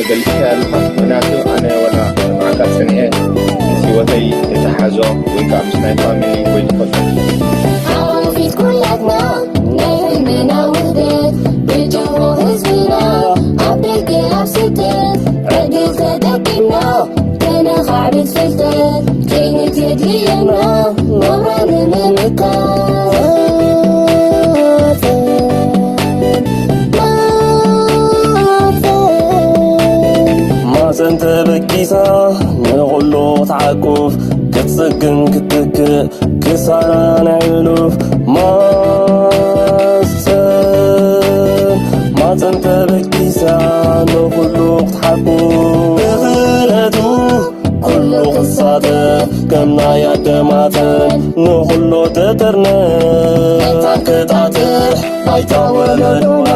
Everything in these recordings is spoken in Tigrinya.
ገሊጽካ ኣለኻ። ምክንያቱ ኣነ ወላ መዓካ ጸኒሐ ምስ ህይወተይ የተሓዞ ወይ ከዓ ምስ ናይ ፋሚሊ ወይ ዝኾነ ሓዋፊት ኩላትና ናይ ህልምና ውህደት ብጅሆ ህዝብና ኣብ ደገ ኣብ ስደት ዕድል ተጠቂምና ከነኻዕብት ፍልጠት ከይንት የድልየና ናብራ ንምምካት ማፀን ተበጊሳ ንኹሉ ክትዓቁፍ ክትፅግን ክትትክእ ክሳራ ናይ ሕሉፍ ማፀን ማፀን ተበጊሳ ንኹሉ ክትሓቁፍ ብኽእለቱ ኩሉ ክሳተፍ ከም ናይ ኣደ ማፀን ንኹሉ ትጥርንፍ መታን ክጣጥሕ ባይታ ወለዶና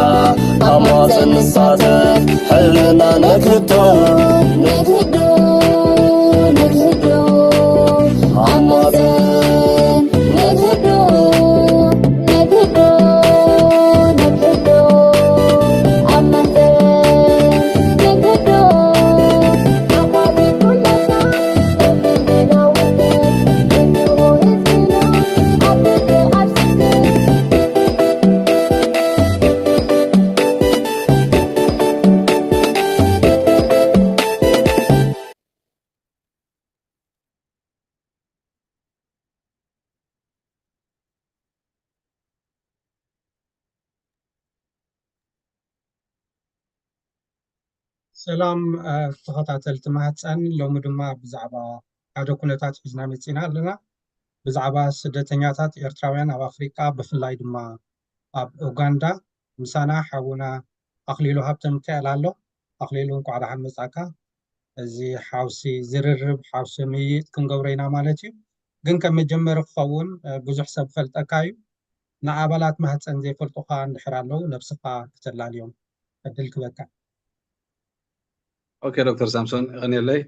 ኣብ ማፀን ንሳተፍ ሕልና ነክቶ ነክዶ ነክዶ ኣብ ማፀን ነክዶ ነክዶ ነክዶ ኣብ ማፀን ነክዶ ሰላም ተኸታተልቲ ማህፀን፣ ሎሚ ድማ ብዛዕባ ሓደ ኩነታት ሒዝና መፂና ኣለና። ብዛዕባ ስደተኛታት ኤርትራውያን ኣብ ኣፍሪቃ፣ ብፍላይ ድማ ኣብ ኡጋንዳ። ምሳና ሓውና ኣኽሊሉ ሃብተ ሚካኤል ኣሎ። ኣኽሊሉ፣ እንኳዕ ደሓን መጻእካ። እዚ ሓውሲ ዝርርብ፣ ሓውሲ ምይይጥ ክንገብሮ ኢና ማለት እዩ። ግን ከም መጀመሪ ክኸውን ብዙሕ ሰብ ፈልጠካ እዩ። ንኣባላት ማህፀን ዘይፈልጡኻ እንድሕር ኣለዉ ነብስኻ ክተላልዮም ዕድል ክበካ። ኦኬ ዶክተር ሳምሶን፣ የቐንየለይ።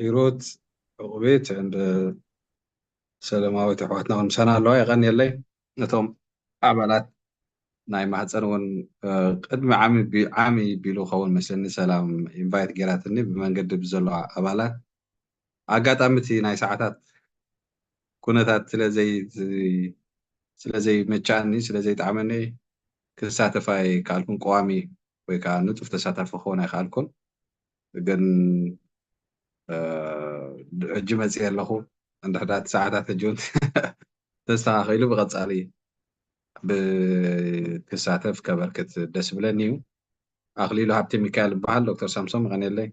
ሂሩት፣ ዕቑቤት፣ ሰለማዊት ኣሕዋትና እውን ምሳና ኣለዋ። የቐንየለይ። ነቶም ኣባላት ናይ ማህፀን እውን ቅድሚ ዓሚ ዓሚ ቢሉ ኸውን መስለኒ ሰላም ኢንቫይት ጌራትኒ ብመንገዲ ብዘለዋ ኣባላት ኣጋጣሚ እቲ ናይ ሰዓታት ኩነታት ስለዘይ ስለዘይመቻኒ ስለዘይጣዕመኒ ክሳተፍ ኣይከኣልኩን። ቀዋሚ ወይ ከዓ ንጡፍ ተሳታፊ ክኸውን ኣይከኣልኩን። ግን ሕጂ መፅየ ኣለኹ። እንድሕዳት ሰዓታት ሕጂ እውን ተስተኻኺሉ ብቐፃሊ ብክሳተፍ ከበርክት ደስ ብለኒ እዩ። ኣኽሊሉ ሃብተ ሚካኤል ይበሃል። ዶክተር ሳምሶም ይቐንየለይ።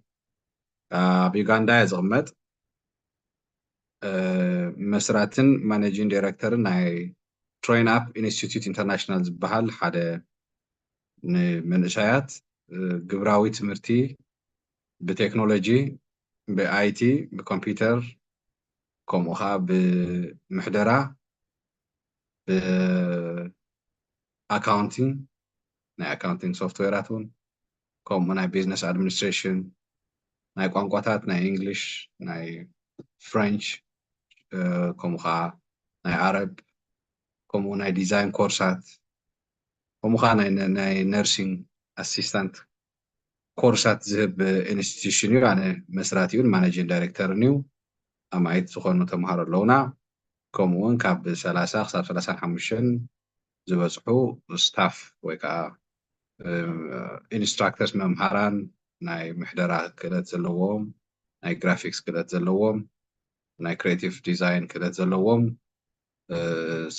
ኣብ ዩጋንዳ እየ ዝቕመጥ። መስራትን ማኔጂንግ ዳይሬክተርን ናይ ትሬን ኣፕ ኢንስቲትዩት ኢንተርናሽናል ዝበሃል ሓደ ንመንእሰያት ግብራዊ ትምህርቲ ብቴክኖሎጂ፣ ብኣይቲ፣ ብኮምፒውተር ከምኡ ከዓ ብምሕደራ ብኣካውንቲንግ ናይ ኣካውንቲንግ ሶፍትዌራት እውን ከምኡ ናይ ቢዝነስ ኣድሚኒስትሬሽን ናይ ቋንቋታት ናይ እንግሊሽ ናይ ፍሬንች ከምኡ ከዓ ናይ ዓረብ ከምኡ ናይ ዲዛይን ኮርሳት ከምኡ ከዓ ናይ ነርሲንግ ኣሲስታንት ኮርሳት ዝህብ ኢንስቲትዩሽን እዩ። ኣነ መስራቲኡን ማኔጂንግ ዳይሬክተርን እዩ። ኣማኢት ዝኾኑ ተምሃሮ ኣለውና። ከምኡ እውን ካብ ሰላሳ ክሳብ ሰላሳን ሓሙሽተን ዝበፅሑ ስታፍ ወይ ከዓ ኢንስትራክተርስ መምሃራን ናይ ምሕደራ ክእለት ዘለዎም ናይ ግራፊክስ ክእለት ዘለዎም ናይ ክሬቲቭ ዲዛይን ክእለት ዘለዎም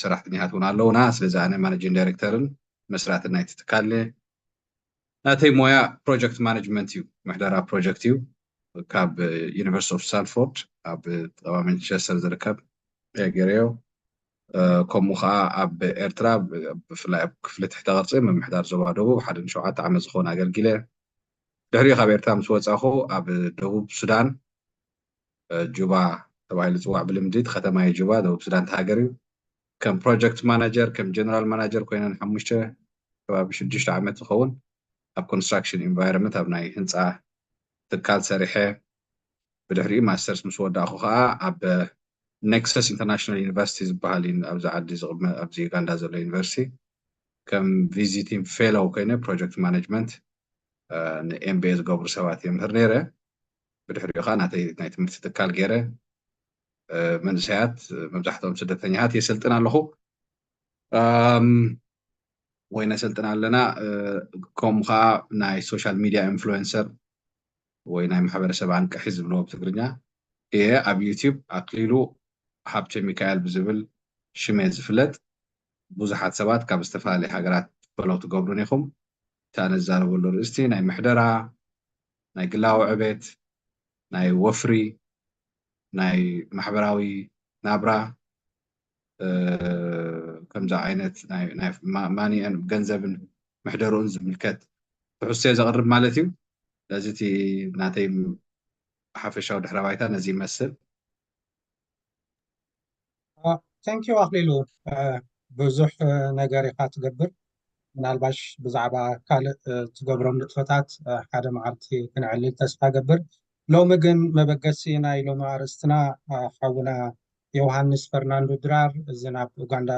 ሰራሕተኛታት እውን ኣለውና። ስለዚ ኣነ ማኔጂንግ ዳይሬክተርን መስራትን ናይቲ ትካል ናተይ ሞያ ፕሮጀክት ማኔጅመንት እዩ፣ ምሕደራ ፕሮጀክት እዩ። ካብ ዩኒቨርሲቲ ኦፍ ሳልፎርድ ኣብ ጥቓ ማንቸስተር ዝርከብ ገይረዮ። ከምኡ ከዓ ኣብ ኤርትራ ብፍላይ ኣብ ክፍሊ ትሕተ ቅርፂ ምምሕዳር ዞባ ደቡብ ሓደ ንሸውዓተ ዓመት ዝኸውን ኣገልጊለ። ድሕሪኡ ካብ ኤርትራ ምስ ወፃኹ ኣብ ደቡብ ሱዳን ጁባ ተባሂሉ ዝፅዋዕ ብልምዲ እቲ ከተማ እዩ ጁባ ደቡብ ሱዳን እቲ ሃገር እዩ። ከም ፕሮጀክት ማናጀር ከም ጀነራል ማናጀር ኮይነ ንሓሙሽተ ከባቢ ሽዱሽተ ዓመት ዝኸውን ኣብ ኮንስትራክሽን ኢንቫይሮንመንት ኣብ ናይ ህንፃ ትካል ሰሪሐ ብድሕሪኡ ማስተርስ ምስ ወዳእኹ ከዓ ኣብ Nexus International University ዝበሃል እዩ ኣብዚ ዓዲ ዝቕመ ኣብዚ ዩጋንዳ ዘሎ ዩኒቨርሲቲ ከም visiting fellow ኮይነ project management ን M B A ዝገብሩ ሰባት የምህር ነይረ። ብድሕሪኡ ከዓ ናተይ ናይ ትምህርቲ ትካል ገይረ መንእሰያት መብዛሕትኦም ስደተኛታት የሰልጥን ኣለኹ ወይ ነሰልጥን ኣለና። ከምኡ ከዓ ናይ social media influencer ወይ ናይ ማሕበረሰብ ኣንቅሒ ዝብልዎ ብትግርኛ እየ። ኣብ YouTube ኣክሊሉ ሃብተ ሚካኤል ብዝብል ሽመ ዝፍለጥ ብዙሓት ሰባት ካብ ዝተፈላለየ ሃገራት follow ትገብሩን ኢኹም። እቲ ኣነ ዝዛረበሉ ርእስቲ ናይ ምሕደራ፣ ናይ ግላዊ ዕቤት፣ ናይ ወፍሪ፣ ናይ ማሕበራዊ ናብራ ከምዚ ዓይነት ማኒን ገንዘብን ምሕደርኡን ዝምልከት ትሕዝቶ ዘቕርብ ማለት እዩ። ስለዚ እቲ ናተይ ሓፈሻዊ ድሕረ ባይታ ነዚ ይመስል። Thank you ኣኽሊሉ፣ ብዙሕ ነገር ኢኻ ትገብር። ምናልባሽ ብዛዕባ ካልእ ትገብሮም ንጥፈታት ሓደ መዓልቲ ክንዕልል ተስፋ ገብር። ሎሚ ግን መበገሲ ናይ ሎሚ ኣርእስትና ሓውና ዮሃንስ ፈርናንዶ ድራር እዚ ናብ ኡጋንዳ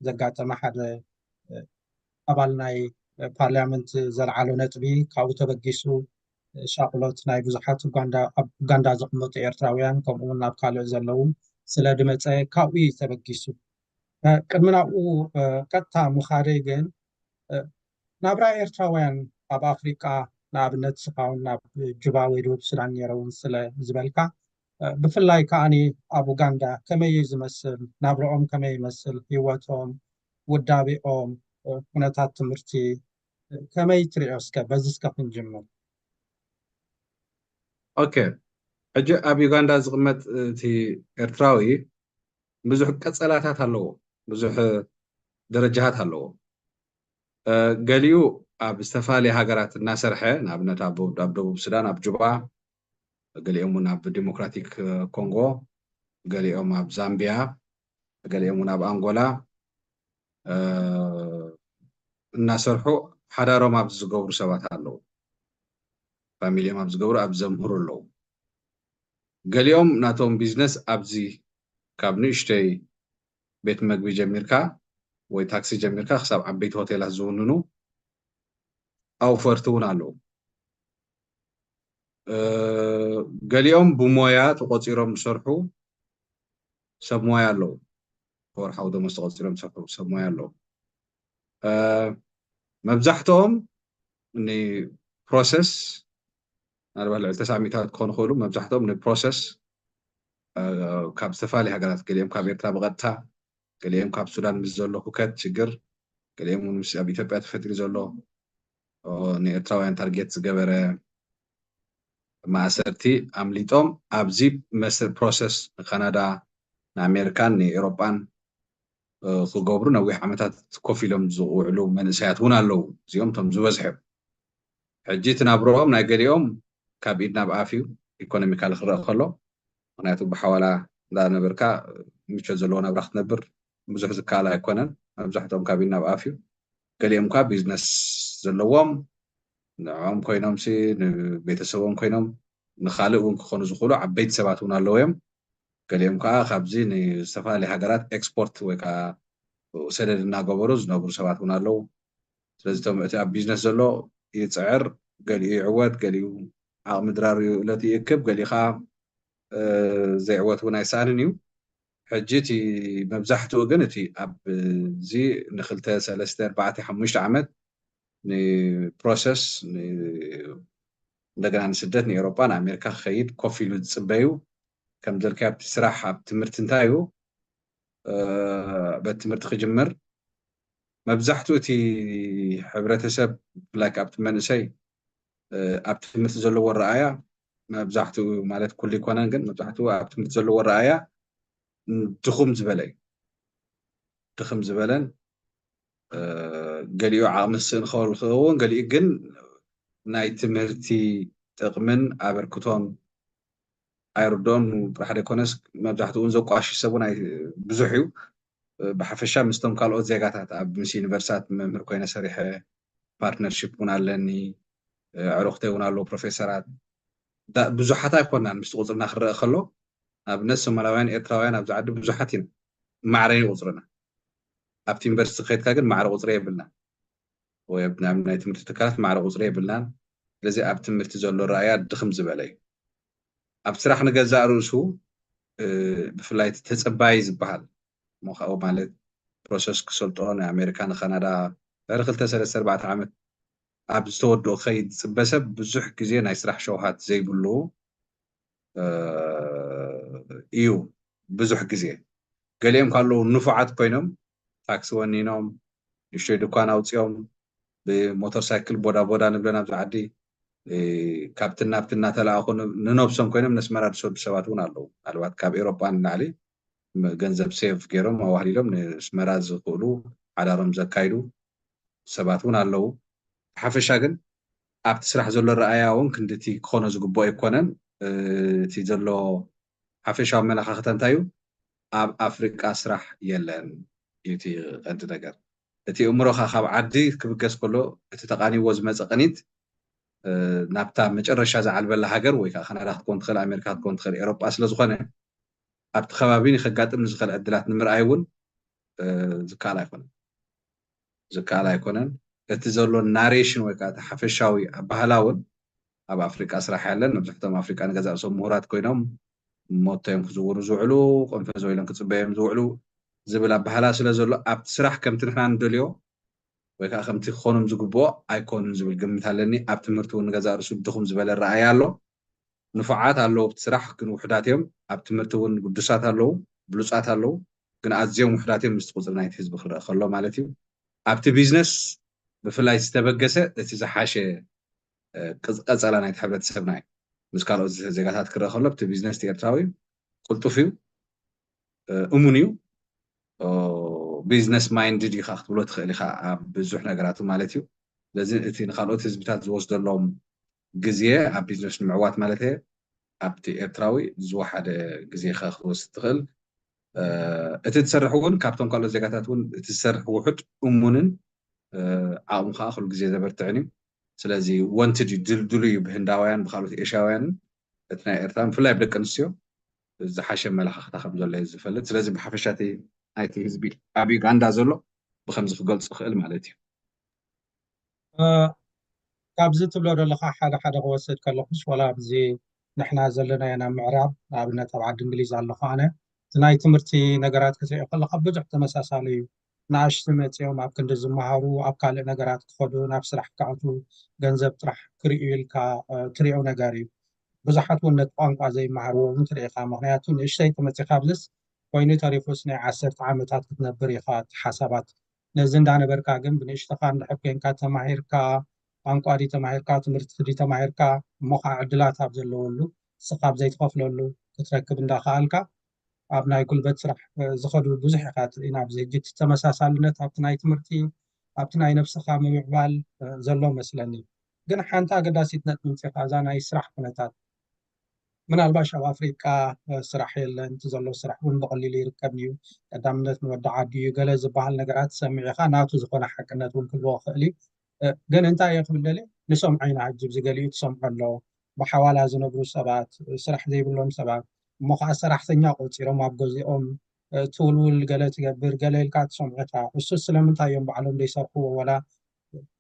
ዘጋጠመ ሓደ ኣባል ናይ ፓርላመንት ዘልዓሎ ነጥቢ ካብኡ ተበጊሱ ሻቕሎት ናይ ብዙሓት ኣብ ኡጋንዳ ዝቕመጡ ኤርትራውያን ከምኡ እውን ኣብ ካልእ ዘለዉ ስለ ድመፀ ካብኡ እዩ ተበጊሱ። ቅድሚ ናብኡ ቀጥታ ምኻደይ ግን ናብራ ኤርትራውያን ኣብ ኣፍሪቃ ንኣብነት ስኻውን ናብ ጁባ ወይ ደቡብ ሱዳን ነይረውን ስለ ዝበልካ ብፍላይ ከዓኒ ኣብ ኡጋንዳ ከመይ እዩ ዝመስል? ናብራኦም ከመይ ይመስል? ህይወቶም፣ ውዳቤኦም፣ ኩነታት ትምህርቲ ከመይ ትሪኦ? እስከ በዚ እስከ ክንጅምር። ኦኬ፣ ሕጂ ኣብ ዩጋንዳ ዝቕመጥ እቲ ኤርትራዊ ብዙሕ ቀጸላታት ኣለዎ፣ ብዙሕ ደረጃታት ኣለዎ። ገሊኡ ኣብ ዝተፈላለየ ሃገራት እናሰርሐ ንኣብነት ኣብ ደቡብ ሱዳን ኣብ ጁባ፣ ገሊኦም እውን ኣብ ዲሞክራቲክ ኮንጎ፣ ገሊኦም ኣብ ዛምቢያ፣ ገሊኦም እውን ኣብ ኣንጎላ እናሰርሑ ሓዳሮም ኣብዚ ዝገብሩ ሰባት ኣለዉ። ፋሚሊኦም ኣብ ዝገብሩ ኣብ ዘምህሩ ኣለዉ። ገሊኦም ናቶም ቢዝነስ ኣብዚ ካብ ንእሽተይ ቤት መግቢ ጀሚርካ ወይ ታክሲ ጀሚርካ ክሳብ ዓበይቲ ሆቴላት ዝውንኑ ኣውፈርቲ እውን ኣለዉ። ገሊኦም ብሞያ ተቆፂሮም ዝሰርሑ ሰብ ሞያ ኣለዉ። ብወርሓዊ ደሞዝ ተቆፂሮም ዝሰርሑ ሰብ ሞያ ኣለዉ። መብዛሕትኦም ንፕሮሰስ ምናልባት ልዕሊ ተስዓ ሚእታዊት ክኾኑ ይኽእሉ። መብዛሕትኦም ንፕሮሰስ ካብ ዝተፈላለዩ ሃገራት፣ ገሊኦም ካብ ኤርትራ ብቐጥታ፣ ገሊኦም ካብ ሱዳን ምስ ዘሎ ሁከት ሽግር፣ ገሊኦም እውን ምስ ኣብ ኢትዮጵያ ተፈጢሩ ዘሎ ንኤርትራውያን ታርጌት ዝገበረ ማእሰርቲ ኣምሊጦም ኣብዚ መስር ፕሮሰስ ንካናዳ ንኣሜሪካን ንኤውሮጳን ክገብሩ ነዊሕ ዓመታት ኮፍ ኢሎም ዝውዕሉ መንእሰያት እውን ኣለዉ። እዚኦም እቶም ዝበዝሑ እዮም። ሕጂ እቲ ናብርኦም ናይ ገሊኦም ካብ ኢድ ናብ ኣፍ እዩ ኢኮኖሚካል ክረአ ከሎ፣ ምክንያቱ ብሓዋላ እንዳነበርካ ምቾት ዘለዎ ናብራ ክትነብር ብዙሕ ዝከኣል ኣይኮነን። መብዛሕትኦም ካብ ኢድ ናብ ኣፍ እዩ። ገሊኦም ከዓ ቢዝነስ ዘለዎም ንዕኦም ኮይኖም ሲ ንቤተሰቦም ኮይኖም ንካልእ እውን ክኾኑ ዝኽእሉ ዓበይቲ ሰባት እውን ኣለዉ እዮም። ገሊኦም ከዓ ካብዚ ንዝተፈላለዩ ሃገራት ኤክስፖርት ወይ ከዓ ሰደድ እናገበሩ ዝነብሩ ሰባት እውን ኣለዉ። ስለዚ እቶም እቲ ኣብ ቢዝነስ ዘሎ ይፅዕር፣ ገሊኡ ይዕወት፣ ገሊኡ ዓቕሚ ድራር ይእለት ይእክብ፣ ገሊኡ ከዓ ዘይዕወት እውን ኣይሰኣንን እዩ። ሕጂ እቲ መብዛሕትኡ ግን እቲ ኣብዚ ንክልተ ሰለስተ ኣርባዕተ ሓሙሽተ ዓመት ንፕሮሰስ እንደገና ንስደት ንኤውሮጳ ንኣሜሪካ ክኸይድ ኮፍ ኢሉ ዝፅበዩ ከም ዘልካዮ ኣብቲ ስራሕ ኣብ ትምህርቲ እንታይ እዩ በቲ ትምህርቲ ክጅምር መብዛሕትኡ እቲ ሕብረተሰብ ብፍላይ ኣብቲ መንእሰይ ኣብ ትምህርቲ ዘለዎ ረኣያ መብዛሕትኡ ማለት ኩሉ ይኮነን ግን መብዛሕትኡ ኣብ ትምህርቲ ዘለዎ ረኣያ ድኹም ዝበለ እዩ። ድኽም ዝበለን ገሊኡ ዓቕሚ ዝስእን ክኸውን ገሊኡ ግን ናይ ትምህርቲ ጥቕምን ኣበርክቶን ኣይርድኦን ጥራሕ ዘይኮነስ መብዛሕትኡ እውን ዘቋሽሽ ሰብ እውን ብዙሕ እዩ። ብሓፈሻ ምስቶም ካልኦት ዜጋታት ኣብ ምስ ዩኒቨርሲታት መምህር ኮይነ ሰሪሐ ፓርትነርሽፕ እውን ኣለኒ። ኣዕሩኽተይ እውን ኣለዉ ፕሮፌሰራት። ብዙሓት ኣይኮናን ምስቲ ቁፅርና ክረአ ከሎ ኣብነት ሶማላውያን ኤርትራውያን ኣብዚ ዓዲ ብዙሓት ኢና። ማዕረ እዩ ቁፅርና። ኣብቲ ዩኒቨርሲቲ ከይድካ ግን ማዕረ ቁፅሪ የብልና ወይ ኣብ ናይ ትምህርቲ ትካላት ማዕረ ቁፅሪ የብልናን። ስለዚ ኣብ ትምህርቲ ዘሎ ረኣያ ድኽም ዝበለ እዩ። ኣብ ስራሕ ንገዛእ ርእሱ ብፍላይ ተፀባይ ዝበሃል እሞ ካብኡ ማለት ፕሮሰስ ክሰልጦ ናይ ኣሜሪካ ንካናዳ ድሕሪ ክልተ ሰለስተ ኣርባዕተ ዓመት ኣብ ዝተወድኦ ከይድ ዝፅበ ሰብ ብዙሕ ግዜ ናይ ስራሕ ሸውሃት ዘይብሉ እዩ። ብዙሕ ግዜ ገሊኦም ካለዉ ንፉዓት ኮይኖም ታክሲ ወኒኖም ንእሽቶይ ድኳን ኣውፂኦም ብሞተር ሳይክል ቦዳ ቦዳ ንብለን ኣብዚ ዓዲ ካብቲ ናብቲ እናተለኣኹ ንነብሶም ኮይኖም ነስመራ ዝሰዱ ሰባት እውን ኣለዉ። ምናልባት ካብ ኤሮጳ ንላዕሊ ገንዘብ ሴቭ ገይሮም ኣዋህሊሎም ንስመራ ዝኽእሉ ሓዳሮም ዘካይዱ ሰባት እውን ኣለዉ። ሓፈሻ ግን ኣብቲ ስራሕ ዘሎ ረኣያ እውን ክንድቲ ክኾኖ ዝግብኦ ኣይኮነን። እቲ ዘሎ ሓፈሻዊ ኣመለኻኽታ እንታይ እዩ? ኣብ ኣፍሪቃ ስራሕ የለን እዩ እቲ ቀንዲ ነገር። እቲ እምሮኻ ካብ ዓዲ ክብገስ ከሎ እቲ ተቓኒዎ ዝመፀ ቅኒት ናብታ መጨረሻ ዝዓልበላ ሃገር ወይ ከዓ ካናዳ ክትኮን ትኽእል፣ ኣሜሪካ ክትኮን ትኽእል፣ ኤሮጳ ስለ ዝኾነ ኣብቲ ከባቢ ንከጋጥም ንዝኽእል ዕድላት ንምርኣይ እውን ዝከኣል ኣይኮነን ዝከኣል ኣይኮነን። እቲ ዘሎ ናሬሽን ወይ ከዓ እቲ ሓፈሻዊ ኣባህላ እውን ኣብ ኣፍሪቃ ስራሕ ያለን መብዛሕትኦም ኣፍሪቃ ንገዛእ ርእሶም ምሁራት ኮይኖም ሞቶ እዮም ክዝውሩ ዝውዕሉ፣ ቅንፈዘ ኢሎም ክፅበዮም ዝውዕሉ ዝብል ኣባህላ ስለ ዘሎ ኣብቲ ስራሕ ከምቲ ንሕና ንደልዮ ወይ ከዓ ከምቲ ክኾኖም ዝግብኦ ኣይኮኑን ዝብል ግምት ኣለኒ። ኣብ ትምህርቲ እውን ንገዛእ ርእሱ ድኹም ዝበለ ረኣያ ኣሎ። ንፉዓት ኣለዉ ኣብቲ ስራሕ ግን ውሑዳት እዮም። ኣብ ትምህርቲ እውን ግዱሳት ኣለዉ፣ ብሉፃት ኣለዉ፣ ግን ኣዝዮም ውሑዳት እዮም ምስቲ ቁፅሪ ናይቲ ህዝቢ ክረአ ከሎ ማለት እዩ። ኣብቲ ቢዝነስ ብፍላይ ዝተበገሰ እቲ ዝሓሸ ቀፀላ ናይቲ ሕብረተሰብና እዩ። ምስ ካልኦት ዜጋታት ክረአ ከሎ ኣብቲ ቢዝነስ ኤርትራዊ ቅልጡፍ እዩ፣ እሙን እዩ፣ ቢዝነስ ማይንድድ እዩ ክትብሎ ትኽእል ኢኻ ኣብ ብዙሕ ነገራቱ ማለት እዩ። ስለዚ እቲ ንካልኦት ህዝብታት ዝወስደሎም ግዜ ኣብ ቢዝነስ ንምዕዋት ማለት እየ ኣብቲ ኤርትራዊ ዝወሓደ ግዜ ኢኻ ክትወስድ ትኽእል። እቲ ትሰርሕ እውን ካብቶም ካልኦት ዜጋታት እውን እቲ ዝሰርሕ ውሑድ እሙንን ዓቕሙ ከዓ ኩሉ ግዜ ዘበርትዕን እዩ። ስለዚ ወንትድ እዩ ድልድሉ እዩ ብህንዳውያን ብካልኦት ኤሽያውያንን እቲ ናይ ኤርትራ ብፍላይ ብደቂ ኣንስትዮ ዝሓሸ ኣመለኻኽታ ከም ዘሎ እየ ዝፈልጥ። ስለዚ ብሓፈሻ እቲ ናይቲ ህዝቢ ኣብ ዩጋንዳ ዘሎ ብከምዚ ክገልፁ ክእል ማለት እዩ። ካብዚ ትብሎ ዘለካ ሓደ ሓደ ክወስድ ከለኩስ ዋላ ኣብዚ ንሕና ዘለናዮ ናብ ምዕራብ ንኣብነት ኣብ ዓዲ እንግሊዝ ኣለኹ ኣነ እቲ ናይ ትምህርቲ ነገራት ክትሪኦ ከለካ ብዙሕ ተመሳሳሊ እዩ። ንኣሽቱ መፂኦም ኣብ ክንዲ ዝመሃሩ ኣብ ካልእ ነገራት ክኸዱ ናብ ስራሕ ክኣቱ ገንዘብ ጥራሕ ክርእዩ ኢልካ ትሪኦ ነገር እዩ። ብዙሓት እውን ነቲ ቋንቋ ዘይመሃርዎ እውን ትርኢ ኢኻ። ምክንያቱ ንእሽተይ ተመፂኻ ኣብዝስ ኮይኑ ተሪፉስ ናይ ዓሰርተ ዓመታት ክትነብር ኢኻ እቲ ሓሳባት ነዚ እንዳነበርካ ግን ብንእሽተኻ እንድሕር ኮንካ ተማሂርካ ቋንቋ ድዩ ተማሂርካ ትምህርቲ ድዩ ተማሂርካ እሞ ከዓ ዕድላት ኣብ ዘለወሉ ንስኻ ኣብ ዘይትኸፍለሉ ክትረክብ እንዳኸኣልካ ኣብ ናይ ጉልበት ስራሕ ዝኸዱ ብዙሕ ኢኻ ትርኢ ናብዚ ሕጂ እቲ ተመሳሳልነት ኣብቲ ናይ ትምህርቲ ኣብቲ ናይ ነብስኻ ምምዕባል ዘሎ መስለኒ ግን ሓንቲ ኣገዳሲት ነጥቢ ምፅኻ እዛ ናይ ስራሕ ኩነታት ምናልባሽ ኣብ ኣፍሪቃ ስራሕ የለን እቲ ዘሎ ስራሕ እውን ብቐሊሉ ይርከብ እዩ ቀዳምነት ንወዲ ዓዲ እዩ ገለ ዝበሃል ነገራት ትሰምዕ ኢኻ ናቱ ዝኾነ ሓቅነት እውን ክህልዎ ክኽእል እዩ ግን እንታይ እየ ክብል ደልየ ንሰምዖ ኢና ሕጂ ብዚ ገሊኡ ትሰምዖ ኣሎ ብሓዋላ ዝነብሩ ሰባት ስራሕ ዘይብሎም ሰባት እሞ ከዓ ሰራሕተኛ ቆፂሮም ኣብ ገዚኦም ትውልውል ገለ ትገብር ገለ ኢልካ ትሰምዖ ኢኻ እሱ ስለምንታይ እዮም ባዕሎም ዘይሰርሕዎ ወላ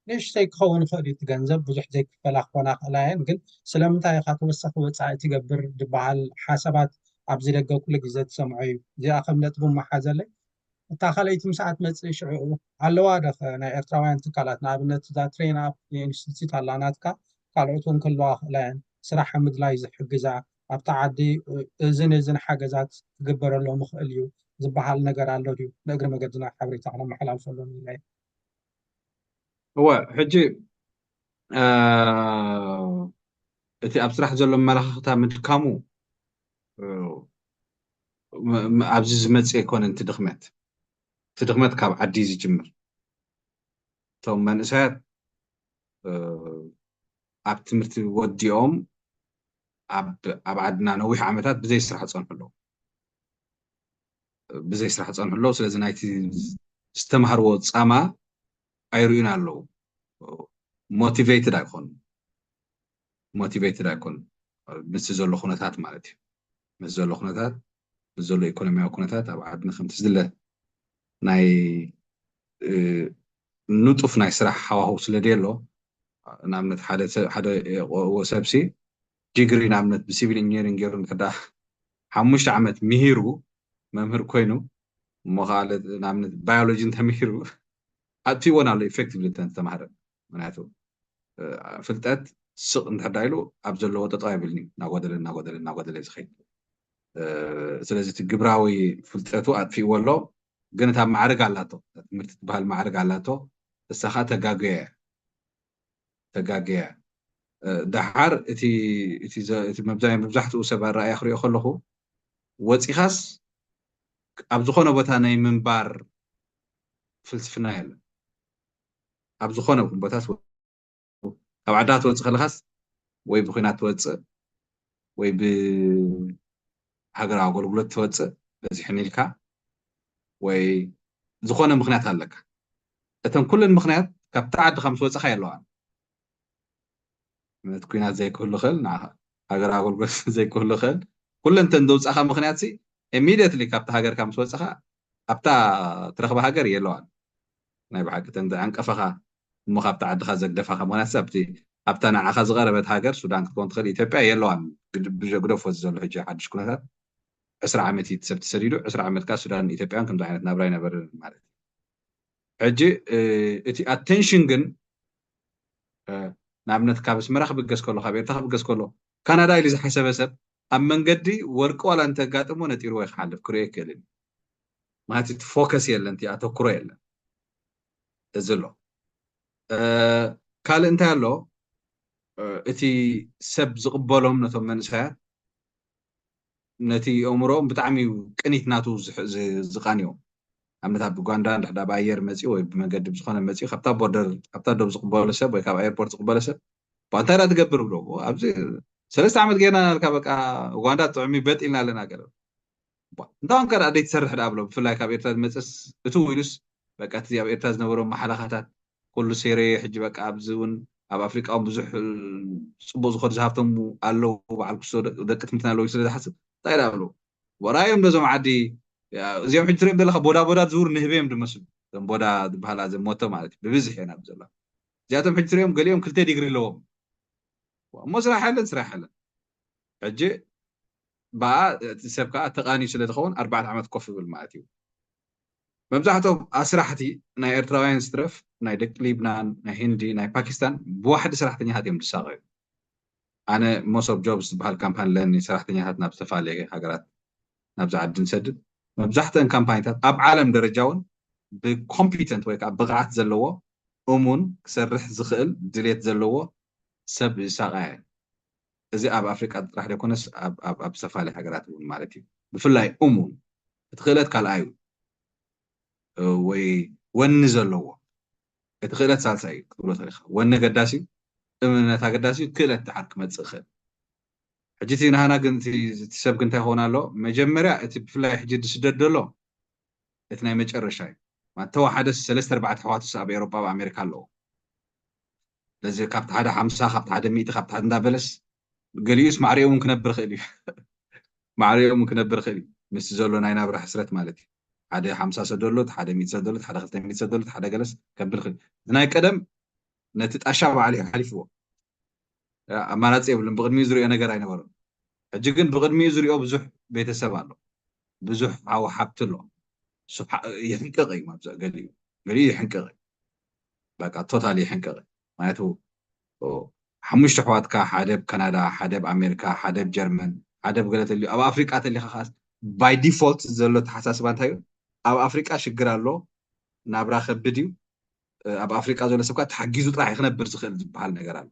ንእሽተይ ክኸውን ይኽእል እዩ እቲ ገንዘብ ብዙሕ ዘይክፈላ ክኾና ክእላ እየን ግን ስለምንታይ ኢኻ ተወሳኺ ወፃኢ ትገብር ዝበሃል ሓሳባት ኣብዚ ደገ ኩሉ ግዜ ትሰምዖ እዩ እዚኣ ከም ነጥቢ መሓዘለይ እታ ካልኣይቲ ምሳኣ ትመፅእ ሽዑ ኣለዋ ዶ ናይ ኤርትራውያን ትካላት ንኣብነት እዛ ትሬን ኣፕ ኢንስቲትዩት ኣላ ናትካ ካልኦት እውን ክህልዋ ክእላ እየን ስራሕ ምድላይ ዝሕግዛ ኣብታ ዓዲ እዝን እዝን ሓገዛት ክግበረሎም ይኽእል እዩ ዝበሃል ነገር ኣሎ ድዩ ንእግሪ መገድና ሓበሬታ ክነመሓላልፈሎም ኢለ እወ ሕጂ እቲ ኣብ ስራሕ ዘሎ ኣመላኻኽታ ምድካሙ ኣብዚ ዝመፅእ ኣይኮነን እቲ ድኽመት እቲ ድኽመት ካብ ዓዲ ዝጅምር እቶም መንእሰያት ኣብ ትምህርቲ ወዲኦም ኣብ ዓድና ነዊሕ ዓመታት ብዘይ ስራሕ ፀንሑ ኣለዉ ብዘይ ስራሕ ፀንሑ ኣለዉ ስለዚ ናይቲ ዝተምሃርዎ ፃማ ኣይርእዩን ኣለዉ ሞቲቬትድ ኣይኮኑ ሞቲቬትድ ኣይኮኑ ምስቲ ዘሎ ኩነታት ማለት እዩ ምስ ዘሎ ኩነታት፣ ምስ ዘሎ ኢኮኖሚያዊ ኩነታት ኣብ ዓድና ከምቲ ዝድለ ናይ ንጡፍ ናይ ስራሕ ሃዋህው ስለ ደየሎ፣ ንኣብነት ሓደ ሰብሲ ዲግሪ ንኣብነት ብሲቪል ኢንጂነሪንግ ገይሩ እንተዳ ሓሙሽተ ዓመት ምሂሩ መምህር ኮይኑ፣ እሞ ከዓ ንኣብነት ባዮሎጂ እንተምሂሩ ኣጥፊእዎን ኣሎ ኢፌክቲቭሊ እንተተማሃረ። ምክንያቱ ፍልጠት ስቕ እንድሕዳ ኢሉ ኣብ ዘለዎ ጠጠው ኣይብልኒ፣ እናጎደለ እናጎደለ እናጎደለ ዝኸይድ። ስለዚ እቲ ግብራዊ ፍልጠቱ ኣጥፊእዎ ኣሎ። ግን እታ ማዕርግ ኣላቶ፣ ትምህርቲ ትበሃል ማዕርግ ኣላቶ። እሳኻ ተጋገየ ተጋገየ። ደሓር እቲ መብዛሕትኡ ሰብ ኣረኣያ ክሪኦ ከለኹ፣ ወፂኻስ ኣብ ዝኾነ ቦታ ናይ ምንባር ፍልስፍና የለን። ኣብ ዝኾነ ቦታስ ካብ ዓድኻ ትወፅእ ከለኻስ ወይ ብኩናት ትወፅእ ወይ ብሃገራዊ ኣገልግሎት ትወፅእ በዚሕን ኢልካ ወይ ዝኾነ ምክንያት ኣለካ። እተን ኩለን ምክንያት ካብቲ ዓድኻ ምስ ወፅኻ የለዋን። ምክንያት ኩናት ዘይክህሉ ኽእል፣ ንዓኻ ሃገራዊ ኣገልግሎት ዘይክህሉ ኽእል፣ ኩለን እተን ዘውፃእኻ ምክንያት ሲ ኢሚዲየትሊ ካብቲ ሃገርካ ምስ ወፅኻ ኣብታ ትረኽባ ሃገር የለዋን። ናይ ብሓቂ እተን ዘዐንቀፈኻ እሞ ካብቲ ዓድኻ ዘግደፋኻ ምክንያት ኣብቲ ኣብታ ንዓኻ ዝቐረበት ሃገር ሱዳን ክትከውን ትኽእል፣ ኢትዮጵያ የለዋን። ግደፎ እዚ ዘሎ ሕጂ ሓድሽ ኩነታት ዕስራ ዓመት እዩ ሰብ ተሰዲዱ፣ ዕስራ ዓመት ከዓ ሱዳን ኢትዮጵያን ከምዚ ዓይነት ናብራ ኣይነበረን ማለት እዩ። ሕጂ እቲ ኣቴንሽን ግን ንኣብነት ካብ ኣስመራ ክብገስ ከሎ ካብ ኤርትራ ክብገስ ከሎ ካናዳ ኢሉ ዝሓሰበ ሰብ ኣብ መንገዲ ወርቂ ዋላ እንተጋጥሞ ነጢርዎ ይክሓልፍ ክሪኦ ይክእልን። ማለት እቲ ፎከስ የለን፣ እቲ ኣተኩሮ የለን። እዚ ኣሎ። ካልእ እንታይ ኣሎ? እቲ ሰብ ዝቕበሎም ነቶም መንእሰያት ነቲ ኣእምሮኦም ብጣዕሚ እዩ ቅኒት ናቱ ዝቃንዮም። ኣብነት ኣብ ኡጋንዳ እንድሕዳ ብኣየር መፂኡ ወይ ብመንገዲ ብዝኾነ መፂኡ ካብታ ቦርደር ካብታ ዶብ ዝቕበሎ ሰብ ወይ ካብ ኤርፖርት ዝቕበሎ ሰብ እንታይ ዳ ትገብር ብሎ ኣብዚ ሰለስተ ዓመት ጌርና ናልካ በቃ ኡጋንዳ ጥዕሚ በጥ ኢልና ኣለና ገለ እንታውን ከ ደይ ትሰርሕ ዳ ብሎ ብፍላይ ካብ ኤርትራ ዝመፅስ እትው ኢሉስ በቃ እቲ ኣብ ኤርትራ ዝነበሮም መሓለኻታት ኩሉ ሴሬ ሕጂ በቃ ኣብዚ እውን ኣብ ኣፍሪቃ እውን ብዙሕ ፅቡቅ ዝኸዱ ዝሃብቶም ኣለዉ በዓል ክሶ ደቂ ትምህርትና ኣለዉ ስለ ዝሓስብ እንታይ ዳ ብሎ ወራዮም ነዞም ዓዲ እዚኦም ሕጂ ትሪኦም ዘለካ ቦዳ ቦዳ ዝውር ንህበዮም ዝመስሉ እዞም ቦዳ ዝበሃላ እዞም ሞቶ ማለት እዩ ብብዝሕ እየን ኣብ ዘሎ እዚኣቶም ሕጂ ትሪኦም ገሊኦም ክልተ ዲግሪ ኣለዎም እሞ ስራሕ የለን ስራሕ የለን ሕጂ ብኣ እቲ ሰብ ከዓ ተቃንዩ ስለ ዝኸውን ኣርባዕተ ዓመት ኮፍ ይብል ማለት እዩ መብዛሕቶም ኣስራሕቲ ናይ ኤርትራውያን ስትረፍ ናይ ደቂ ሊብናን ናይ ህንዲ ናይ ፓኪስታን ብዋሕዲ ሰራሕተኛታት እዮም ዝሳቀዩ ኣነ ሞሶብ ጆብስ ዝበሃል ካምፓኒ ለኒ ሰራሕተኛታት ናብ ዝተፈላለየ ሃገራት ናብዚ ዓዲ ንሰድድ መብዛሕተን ካምፓኒታት ኣብ ዓለም ደረጃ እውን ብኮምፒተንት ወይ ከዓ ብቕዓት ዘለዎ እሙን ክሰርሕ ዝኽእል ድሌት ዘለዎ ሰብ ይሳቐያ እዚ ኣብ ኣፍሪቃ ጥራሕ ዘይኮነስ ኣብ ዝተፈላለየ ሃገራት እውን ማለት እዩ ብፍላይ እሙን እቲ ክእለት ካልኣዩ ወይ ወኒ ዘለዎ እቲ ክእለት ሳልሳይ እዩ ክትብሎ ተሪኻ ወኒ ኣገዳሲ እዩ እምነት ኣገዳሲ እዩ ክእለት ድሓር ክመፅእ ይኽእል ሕጂ እቲ ናሃና ግን እቲ ሰብ ግን እንታይ ይኸውን ኣሎ መጀመርያ እቲ ብፍላይ ሕጂ ዝስደድ ዘሎ እቲ ናይ መጨረሻ እዩ ተወሓደ ሰለስተ ኣርባዕተ ኣሕዋትስ ኣብ ኤሮጳ ኣብ ኣሜሪካ ኣለዎ ስለዚ ካብቲ ሓደ ሓምሳ ካብቲ ሓደ ሚእቲ ካብቲ ሓደ እንዳበለስ ገሊኡስ ማዕሪኡ እውን ክነብር ይኽእል እዩ ማዕሪኡ እውን ክነብር ይኽእል እዩ ምስቲ ዘሎ ናይ ናብራ ሕስረት ማለት እዩ ሓደ ሓምሳ ሰደሎ ሓደ ሚእቲ ሰደሎ ሓደ ክልተ ሚእቲ ሰደሎ ሓደ ገለስ ከብል ይኽእል እቲ ናይ ቀደም ነቲ ጣሻ ባዕሉ እዩ ሓሊፍዎ ኣማራፂ የብሉን ብቅድሚኡ ዝሪኦ ነገር ኣይነበሮን ሕጂ ግን ብቅድሚኡ ዝሪኦ ብዙሕ ቤተሰብ ኣሎ ብዙሕ ሓው ሓብቲ ኣሎ ይሕንቅቕ እዩ ገሊኡ ገሊኡ ይሕንቅቕ እዩ በቃ ቶታል ይሕንቅቕ እዩ ማለቱ ሓሙሽተ ኣሕዋትካ ሓደ ብ ካናዳ ሓደ ብ ኣሜሪካ ሓደ ብ ጀርመን ሓደ ብ ገለ ተልዩ ኣብ ኣፍሪቃ ተሊካ ከዓስ ባይ ዲፎልት ዘሎ ተሓሳስባ እንታይ እዩ ኣብ ኣፍሪቃ ሽግር ኣሎ ናብራ ከብድ እዩ ኣብ ኣፍሪቃ ዘሎ ሰብ ከዓ ተሓጊዙ ጥራሕ ክነብር ዝኽእል ዝበሃል ነገር ኣሎ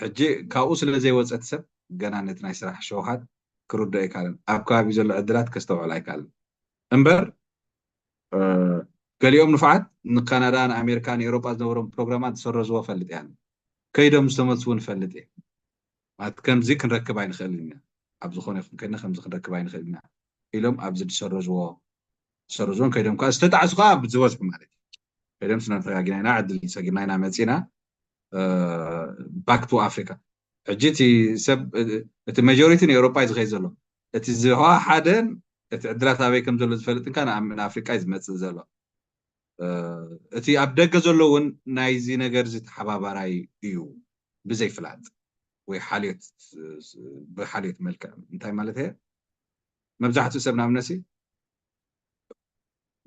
ሕጂ ካብኡ ስለ ዘይወፀ እቲ ሰብ ገና ነቲ ናይ ስራሕ ሸውሃት ክርድኦ ኣይካልን ኣብ ከባቢ ዘሎ ዕድላት ከስተውዕል ኣይካልን እምበር ገሊኦም ንፉዓት ንካናዳ ንኣሜሪካ ንኤሮጳ ዝነበሮም ፕሮግራማት ዝሰረዝዎ ፈልጥ እያ ከይዶም ዝተመልሱ እውን ፈልጥ እየ ማለት ከምዚ ክንረክብ ኣይንኽእል ኢና ኣብ ዝኾነ ይኹን ከይድና ከምዚ ክንረክብ ኣይንኽእል ኢና ኢሎም ኣብዚ ዝሰረዝዎ ዝሰረዝዎን ከይዶም ከዓ ዝተጣዕሱ ከዓ ዝበዝሑ ማለት እዩ ከይዶም ስና ተጋጊና ኢና ዕድል ሰጊርና ኢና መፂና back to Africa ሕጂ እቲ ሰብ እቲ መጆሪቲ ንኤውሮጳ እዩ ዝኸይድ ዘሎ። እቲ ዝህዋ ሓደን እቲ ዕድላት ኣበይ ከም ዘሎ ዝፈልጥ እንካ ንኣፍሪቃ እዩ ዝመፅእ ዘሎ። እቲ ኣብ ደገ ዘሎ እውን ናይዚ ነገር እዚ ተሓባባራይ እዩ ብዘይፍላጥ ወይ ሓልዮት ብሓልዮት መልክዕ እንታይ ማለት እየ መብዛሕትኡ ሰብ ንኣብነሲ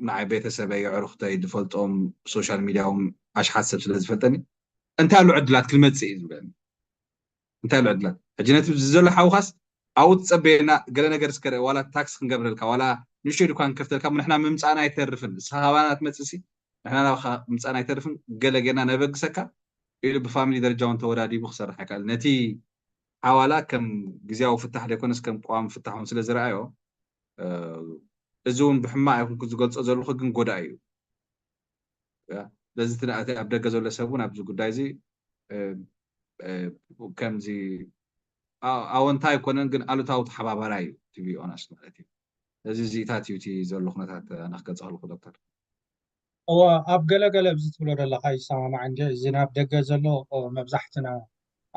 ንዓይ ቤተሰበይ የዕሩኽተይ ዝፈልጦም ሶሻል ሚዲያዎም ኣሽሓት ሰብ ስለ ዝፈልጠኒ እንታይ ኣሎ ዕድላት ክልመፅእ እዩ ዝብለኒ እንታይ ኣሎ ዕድላት ሕጂ ነቲ ዘሎ ሓውኻስ ኣብኡ ትፀበየና ገለ ነገር እስከ ዋላ ታክስ ክንገብረልካ ዋላ ንእሽተይ ድኳን ክንከፍተልካ ንሕና ምምፃእና ኣይተርፍን ንስኻ ካባና ትመፅእ ሲ ንሕና ናባኻ ምምፃእና ኣይተርፍን ገለ ጌርና ነበግሰካ ኢሉ ብፋሚሊ ደረጃ እውን ተወዳዲቡ ክሰርሕ ኣይከኣል ነቲ ሓዋላ ከም ግዜያዊ ፍታሕ ዘይኮነስ ከም ቀዋሚ ፍታሕ እውን ስለ ዝረኣዮ እዚ እውን ብሕማቕ ኣይኮንኩ ዝገልፆ ዘለኹ ግን ጎዳኢ እዩ ስለዚ እቲ ኣብ ደገ ዘሎ ሰብ እውን ኣብዚ ጉዳይ እዚ ከምዚ ኣወንታ ኣይኮነን ግን ኣሉታዊ ተሓባባራይ እዩ ቲቪ ኦነስት ማለት እዩ እዚ እዚኢታት እዩ እቲ ዘሎ ኩነታት ኣነ ክገልፅ ከለኩ ዶክተር እወ ኣብ ገለ ገለ ኣብዚ ትብሎ ዘለካ ይሰማማዕ እንጂ እዚ ናብ ደገ ዘሎ መብዛሕትና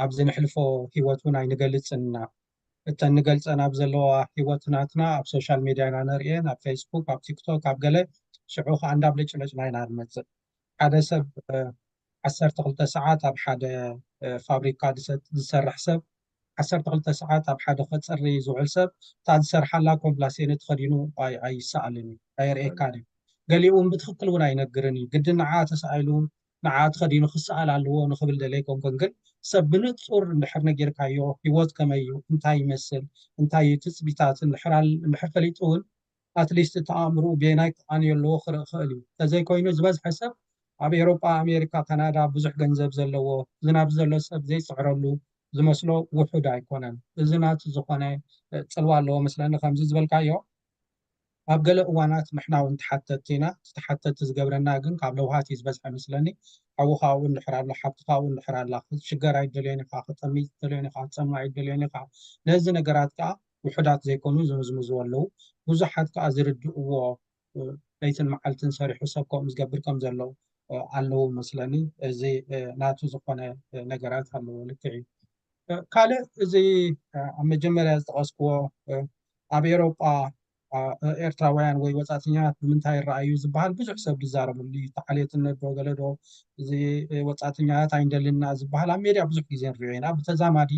ኣብዚ ንሕልፎ ሂወት እውን ኣይንገልፅን ኢና እተን ንገልፀን ኣብ ዘለዋ ሂወት ናትና ኣብ ሶሻል ሚድያ ኢና ነርእየን ኣብ ፌስቡክ ኣብ ቲክቶክ ኣብ ገለ ሽዑ ከዓ እንዳብለጭለጭና ኢና ንመፅእ ሓደ ሰብ ዓሰርተ ክልተ ሰዓት ኣብ ሓደ ፋብሪካ ዝሰርሕ ሰብ ዓሰርተ ክልተ ሰዓት ኣብ ሓደ ከፅሪ ዝውዕል ሰብ እታ ዝሰርሓላ ኮምፕላሴነ ተኸዲኑ ኣይሰኣልን እዩ ኣየርእየካን እዩ ገሊኡ እውን ብትክክል እውን ኣይነግርን እዩ ግዲ ንዓ ተሳኢሉ ንዓ ተኸዲኑ ክሰኣል ኣለዎ ንክብል ደለ ኣይኮንኩን ግን ሰብ ብንፁር እንድሕር ነጊርካዮ ሂወት ከመይ እዩ እንታይ ይመስል እንታይ እዩ ትፅቢታት እንድሕር ፈሊጡ እውን ኣትሊስት እቲ ኣእምርኡ ቤናይ ክቃንዮ ኣለዎ ክርኢ ክእል እዩ ተዘይኮይኑ ዝበዝሐ ሰብ ኣብ ኤሮጳ ኣሜሪካ ካናዳ ብዙሕ ገንዘብ ዘለዎ ዝናብ ዘሎ ሰብ ዘይፅዕረሉ ዝመስሎ ውሑድ ኣይኮነን እዚ ናቱ ዝኾነ ፅልዋ ኣለዎ መስለኒ ከምዚ ዝበልካዮ ኣብ ገለ እዋናት ንሕና እውን ተሓተቲ ኢና እቲ ተሓተቲ ዝገብረና ግን ካብ ለውሃት እዩ ዝበዝሐ መስለኒ ሓውኻ እውን ድሕር ኣሎ ሓብትኻ እውን ድሕር ኣላ ክትሽገር ኣይደልዮን ኢኻ ክጠሚ ኣይደልዮን ኢኻ ክትፀምእ ኣይደልዮን ኢኻ ነዚ ነገራት ከዓ ውሑዳት ዘይኮኑ ዝምዝምዝዎ ኣለዉ ብዙሓት ከዓ ዝርድእዎ ለይትን መዓልትን ሰሪሑ ሰብ ከምኡ ዝገብር ከም ዘሎ ኣለዉ መስለኒ እዚ ናቱ ዝኾነ ነገራት ኣለዎ ልክዕ እዩ ካልእ እዚ ኣብ መጀመርያ ዝጠቐስክዎ ኣብ ኤሮጳ ኤርትራውያን ወይ ወፃእተኛታት ብምንታይ ይረኣዩ ዝበሃል ብዙሕ ሰብ ዝዛረበሉ እዩ ተዓልየትነት ዶ ገለ ዶ እዚ ወፃእተኛታት ኣይንደልንና ዝበሃል ኣብ ሜድያ ብዙሕ ግዜ ንሪኦ ኢና ብተዛማዲ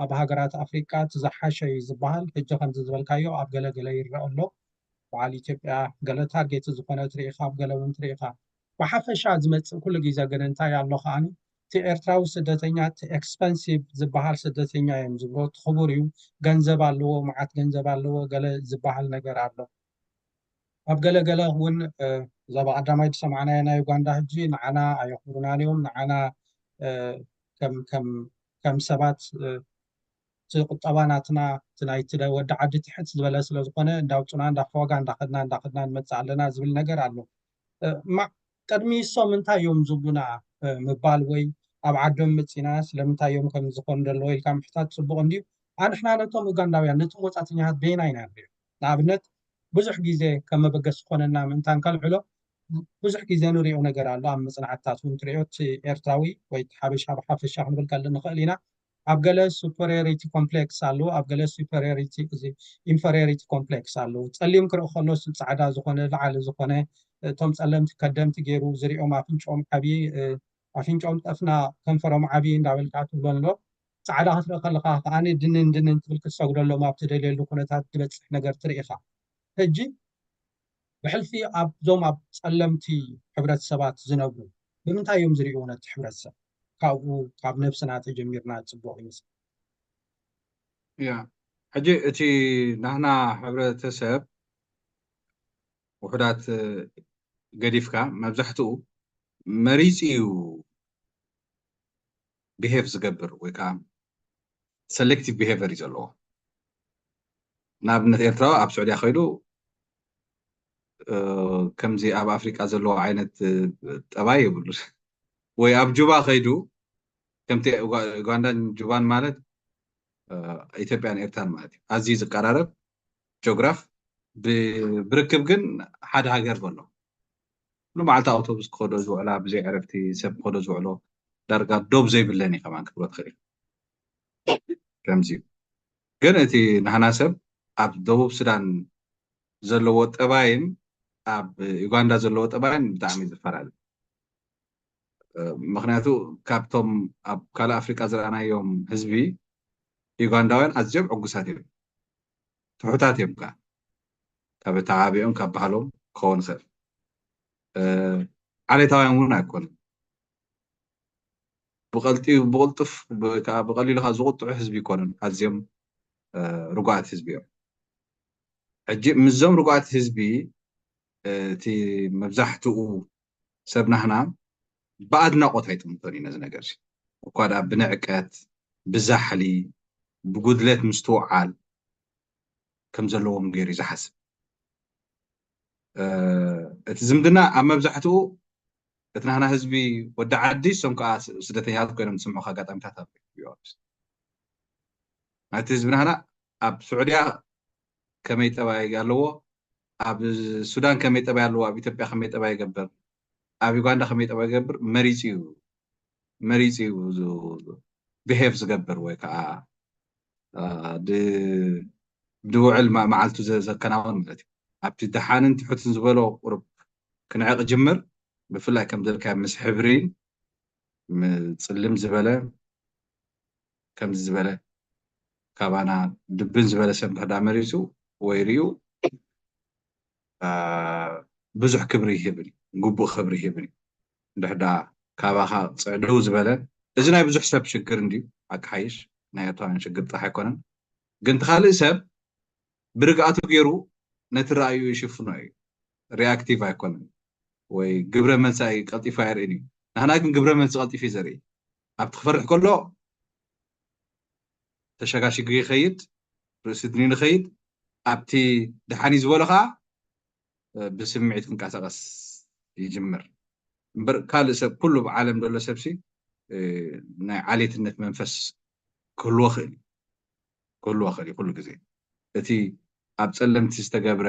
ኣብ ሃገራት ኣፍሪቃ እቲ ዝሓሸ እዩ ዝበሃል ሕጂ ከምዚ ዝበልካዮ ኣብ ገለገለ ይረአ ኣሎ በዓል ኢትዮጵያ ገለ ታርጌት ዝኾነ ትርኢኻ ኣብ ገለ እውን ትርኢኻ ብሓፈሻ ዝመፅእ ኩሉ ግዜ ግን እንታይ ኣሎ ከዓኒ እቲ ኤርትራዊ ስደተኛ እቲ ኤክስፐንሲቭ ዝበሃል ስደተኛ እዮም ዝብሎ እቲ ክቡር እዩ ገንዘብ ኣለዎ መዓት ገንዘብ ኣለዎ ገለ ዝበሃል ነገር ኣሎ ኣብ ገለገለ እውን እዛ ብቀዳማይ ዝሰማዕናዮ ናይ ዩጋንዳ ሕጂ ንዓና ኣየኽብሩናን እዮም ንዓና ከም ሰባት እቲ ቁጠባ ናትና እቲ ናይቲ ወዲ ዓዲ ትሕት ዝበለ ስለ ዝኾነ እንዳውፁና እንዳፈዋጋ እንዳኸድና እንዳኸድና ንመፅእ ኣለና ዝብል ነገር ኣሎ ማዕ ቅድሚ እሶም እንታይ እዮም ዝብሉና ምባል ወይ ኣብ ዓዶም መፂና ስለምንታይ እዮም ከም ዝኾኑ ዘለዎ ኢልካ ምሕታት ፅቡቅ እንድዩ ኣንሕና ነቶም ኡጋንዳውያን ነቶም ወፃእተኛታት በየናይ ኢና ንሪኦ ንኣብነት ብዙሕ ግዜ ከም መበገሲ ክኾነና ምእንታን ከልዕሎ ብዙሕ ግዜ ንሪኦ ነገር ኣሎ ኣብ መፅናዕትታት እውን ትሪኦ እቲ ኤርትራዊ ወይ ሓበሻ ብሓፈሻ ክንብል ከል ንኽእል ኢና ኣብ ገለ superiority complex ኣለዎ ኣብ ገለ superiority እዚ inferiority complex ኣለዎ ፀሊም ክርኢ ከሎ ፃዕዳ ዝኾነ ላዓሊ ዝኾነ እቶም ፀለምቲ ከደምቲ ገይሩ ዝሪኦም ኣፍንጭኦም ዓብዪ ኣፍንጭኦም ጠፍና ከንፈሮም ዓብዪ እንዳበልካ ትብሎ ኣሎ ፃዕዳ ክትርኢ ከለካ ከዓኒ ድንን ድንን ትብል ክትሰግደሎም ኣብ ትደልየሉ ኩነታት ዝበፅሕ ነገር ትርኢ ኢኻ ሕጂ ብሕልፊ ኣብዞም ኣብ ፀለምቲ ሕብረተሰባት ዝነብሩ ብምንታይ እዮም ዝሪእዎ ነቲ ሕብረተሰብ ካብኡ ካብ ነብስና ተጀሚርና ፅቡቅ ይመስል ያ ሕጂ እቲ ናህና ሕብረተሰብ ውሑዳት ገዲፍካ መብዛሕትኡ መሪፂ እዩ ብሄቭ ዝገብር ወይ ከዓ ሰሌክቲቭ ብሄቨር እዩ ዘለዎ ንኣብነት ኤርትራዊ ኣብ ስዑድያ ከይዱ ከምዚ ኣብ ኣፍሪቃ ዘለዎ ዓይነት ጠባይ የብሉ ወይ ኣብ ጁባ ከይዱ ከምቲ ኡጋንዳን ጁባን ማለት ኢትዮጵያን ኤርትራን ማለት እዩ ኣዝዩ ዝቀራረብ ጆግራፍ ብርክብ ግን ሓደ ሃገር በሎ ኩሉ መዓልቲ ኣውቶቡስ ክኸዶ ዝውዕላ ብዘይ ዕረፍቲ ሰብ ክኸዶ ዝውዕሎ ዳርጋ ዶብ ዘይብለን እዩ ከማን ክብሎ ትኽእል ከምዚ እዩ። ግን እቲ ናህና ሰብ ኣብ ደቡብ ሱዳን ዘለዎ ጠባይን ኣብ ዩጋንዳ ዘለዎ ጠባይን ብጣዕሚ ዝፈላለ። ምክንያቱ ካብቶም ኣብ ካልእ ኣፍሪቃ ዝረኣናዮም ህዝቢ፣ ዩጋንዳውያን ኣዝዮም ዕጉሳት እዮም፣ ትሑታት እዮም። ከ ካብ ኣተዓባቢኦም ካብ ባህሎም ክኸውን ይኽእል። ዓሌታውያን እውን ኣይኮኑን። ብቀልጢ ብቅልጡፍ ወይ ከዓ ብቀሊሉ ከዓ ዝቁጥዑ ህዝቢ ኣይኮኑን። ኣዝዮም ርጉኣት ህዝቢ እዮም። ሕጂ ምስዞም ርጉኣት ህዝቢ እቲ መብዛሕትኡ ሰብ ናህና ብኣድናቆት ኣይጥምቶን እዩ ነዚ ነገር እዚ። እኳ ደኣ ብንዕቀት፣ ብዛሕሊ፣ ብጉድለት ምስትውዓል ከም ዘለዎም ገይሩ እዩ ዝሓስብ። እቲ ዝምድና ኣብ መብዛሕትኡ እቲ ናህና ህዝቢ ወዲ ዓዲ፣ እሶም ከዓ ስደተኛታት ኮይኖም ዝስምዑ ኣጋጣሚታት ኣብ ናይቲ ህዝቢ ናህና ኣብ ስዑድያ ከመይ ጠባይ ኣለዎ፣ ኣብ ሱዳን ከመይ ጠባይ ኣለዎ፣ ኣብ ኢትዮጵያ ከመይ ጠባይ ይገብር፣ ኣብ ዩጋንዳ ከመይ ጠባይ ይገብር መሪፁ እዩ መሪፁ እዩ ብሄቭ ዝገብር ወይ ከዓ ድውዕል መዓልቱ ዘከናውን ማለት እዩ። ኣብቲ ደሓንን ትሑትን ዝበሎ ቁሩብ ክንዕቕ ጅምር። ብፍላይ ከም ዘልካ ምስ ሕብሪን ጽልም ዝበለ ከምዚ ዝበለ ካባና ድብን ዝበለ ሰብ እንድሕዳ መሪፁ ወይ ርዩ ብዙሕ ክብሪ ይህብን ግቡእ ክብሪ ይህብን እዩ። እንድሕዳ ካባኻ ፅዕድው ዝበለ እዚ ናይ ብዙሕ ሰብ ሽግር እንድዩ። ኣቃሓይሽ ናይ ኣተዋን ሽግር ጥራሕ ኣይኮነን። ግን እቲ ካልእ ሰብ ብርግኣቱ ገይሩ ነቲ ረኣዩ ይሽፍኖ እዩ። ሪኣክቲቭ ኣይኮነን ወይ ግብረ መልሲ ቀልጢፉ ኣየርእን እዩ። ናህና ግን ግብረ መልሲ ቀልጢፉ እዩ ዘርኢ። ኣብቲ ክፈርሕ ከሎ ተሸጋሽጉ ይኸይድ፣ ርእሲ ድንዩ ይኸይድ። ኣብቲ ደሓን እዩ ዝበሎ ከዓ ብስምዒት ክንቀሳቀስ ይጅምር። እምበር ካልእ ሰብ ኩሉ ብዓለም ዘሎ ሰብሲ ናይ ዓሌትነት መንፈስ ክህልዎ ክእል ክህልዎ ክእል እዩ ኩሉ ግዜ። እቲ ኣብ ጸለምቲ ዝተገብረ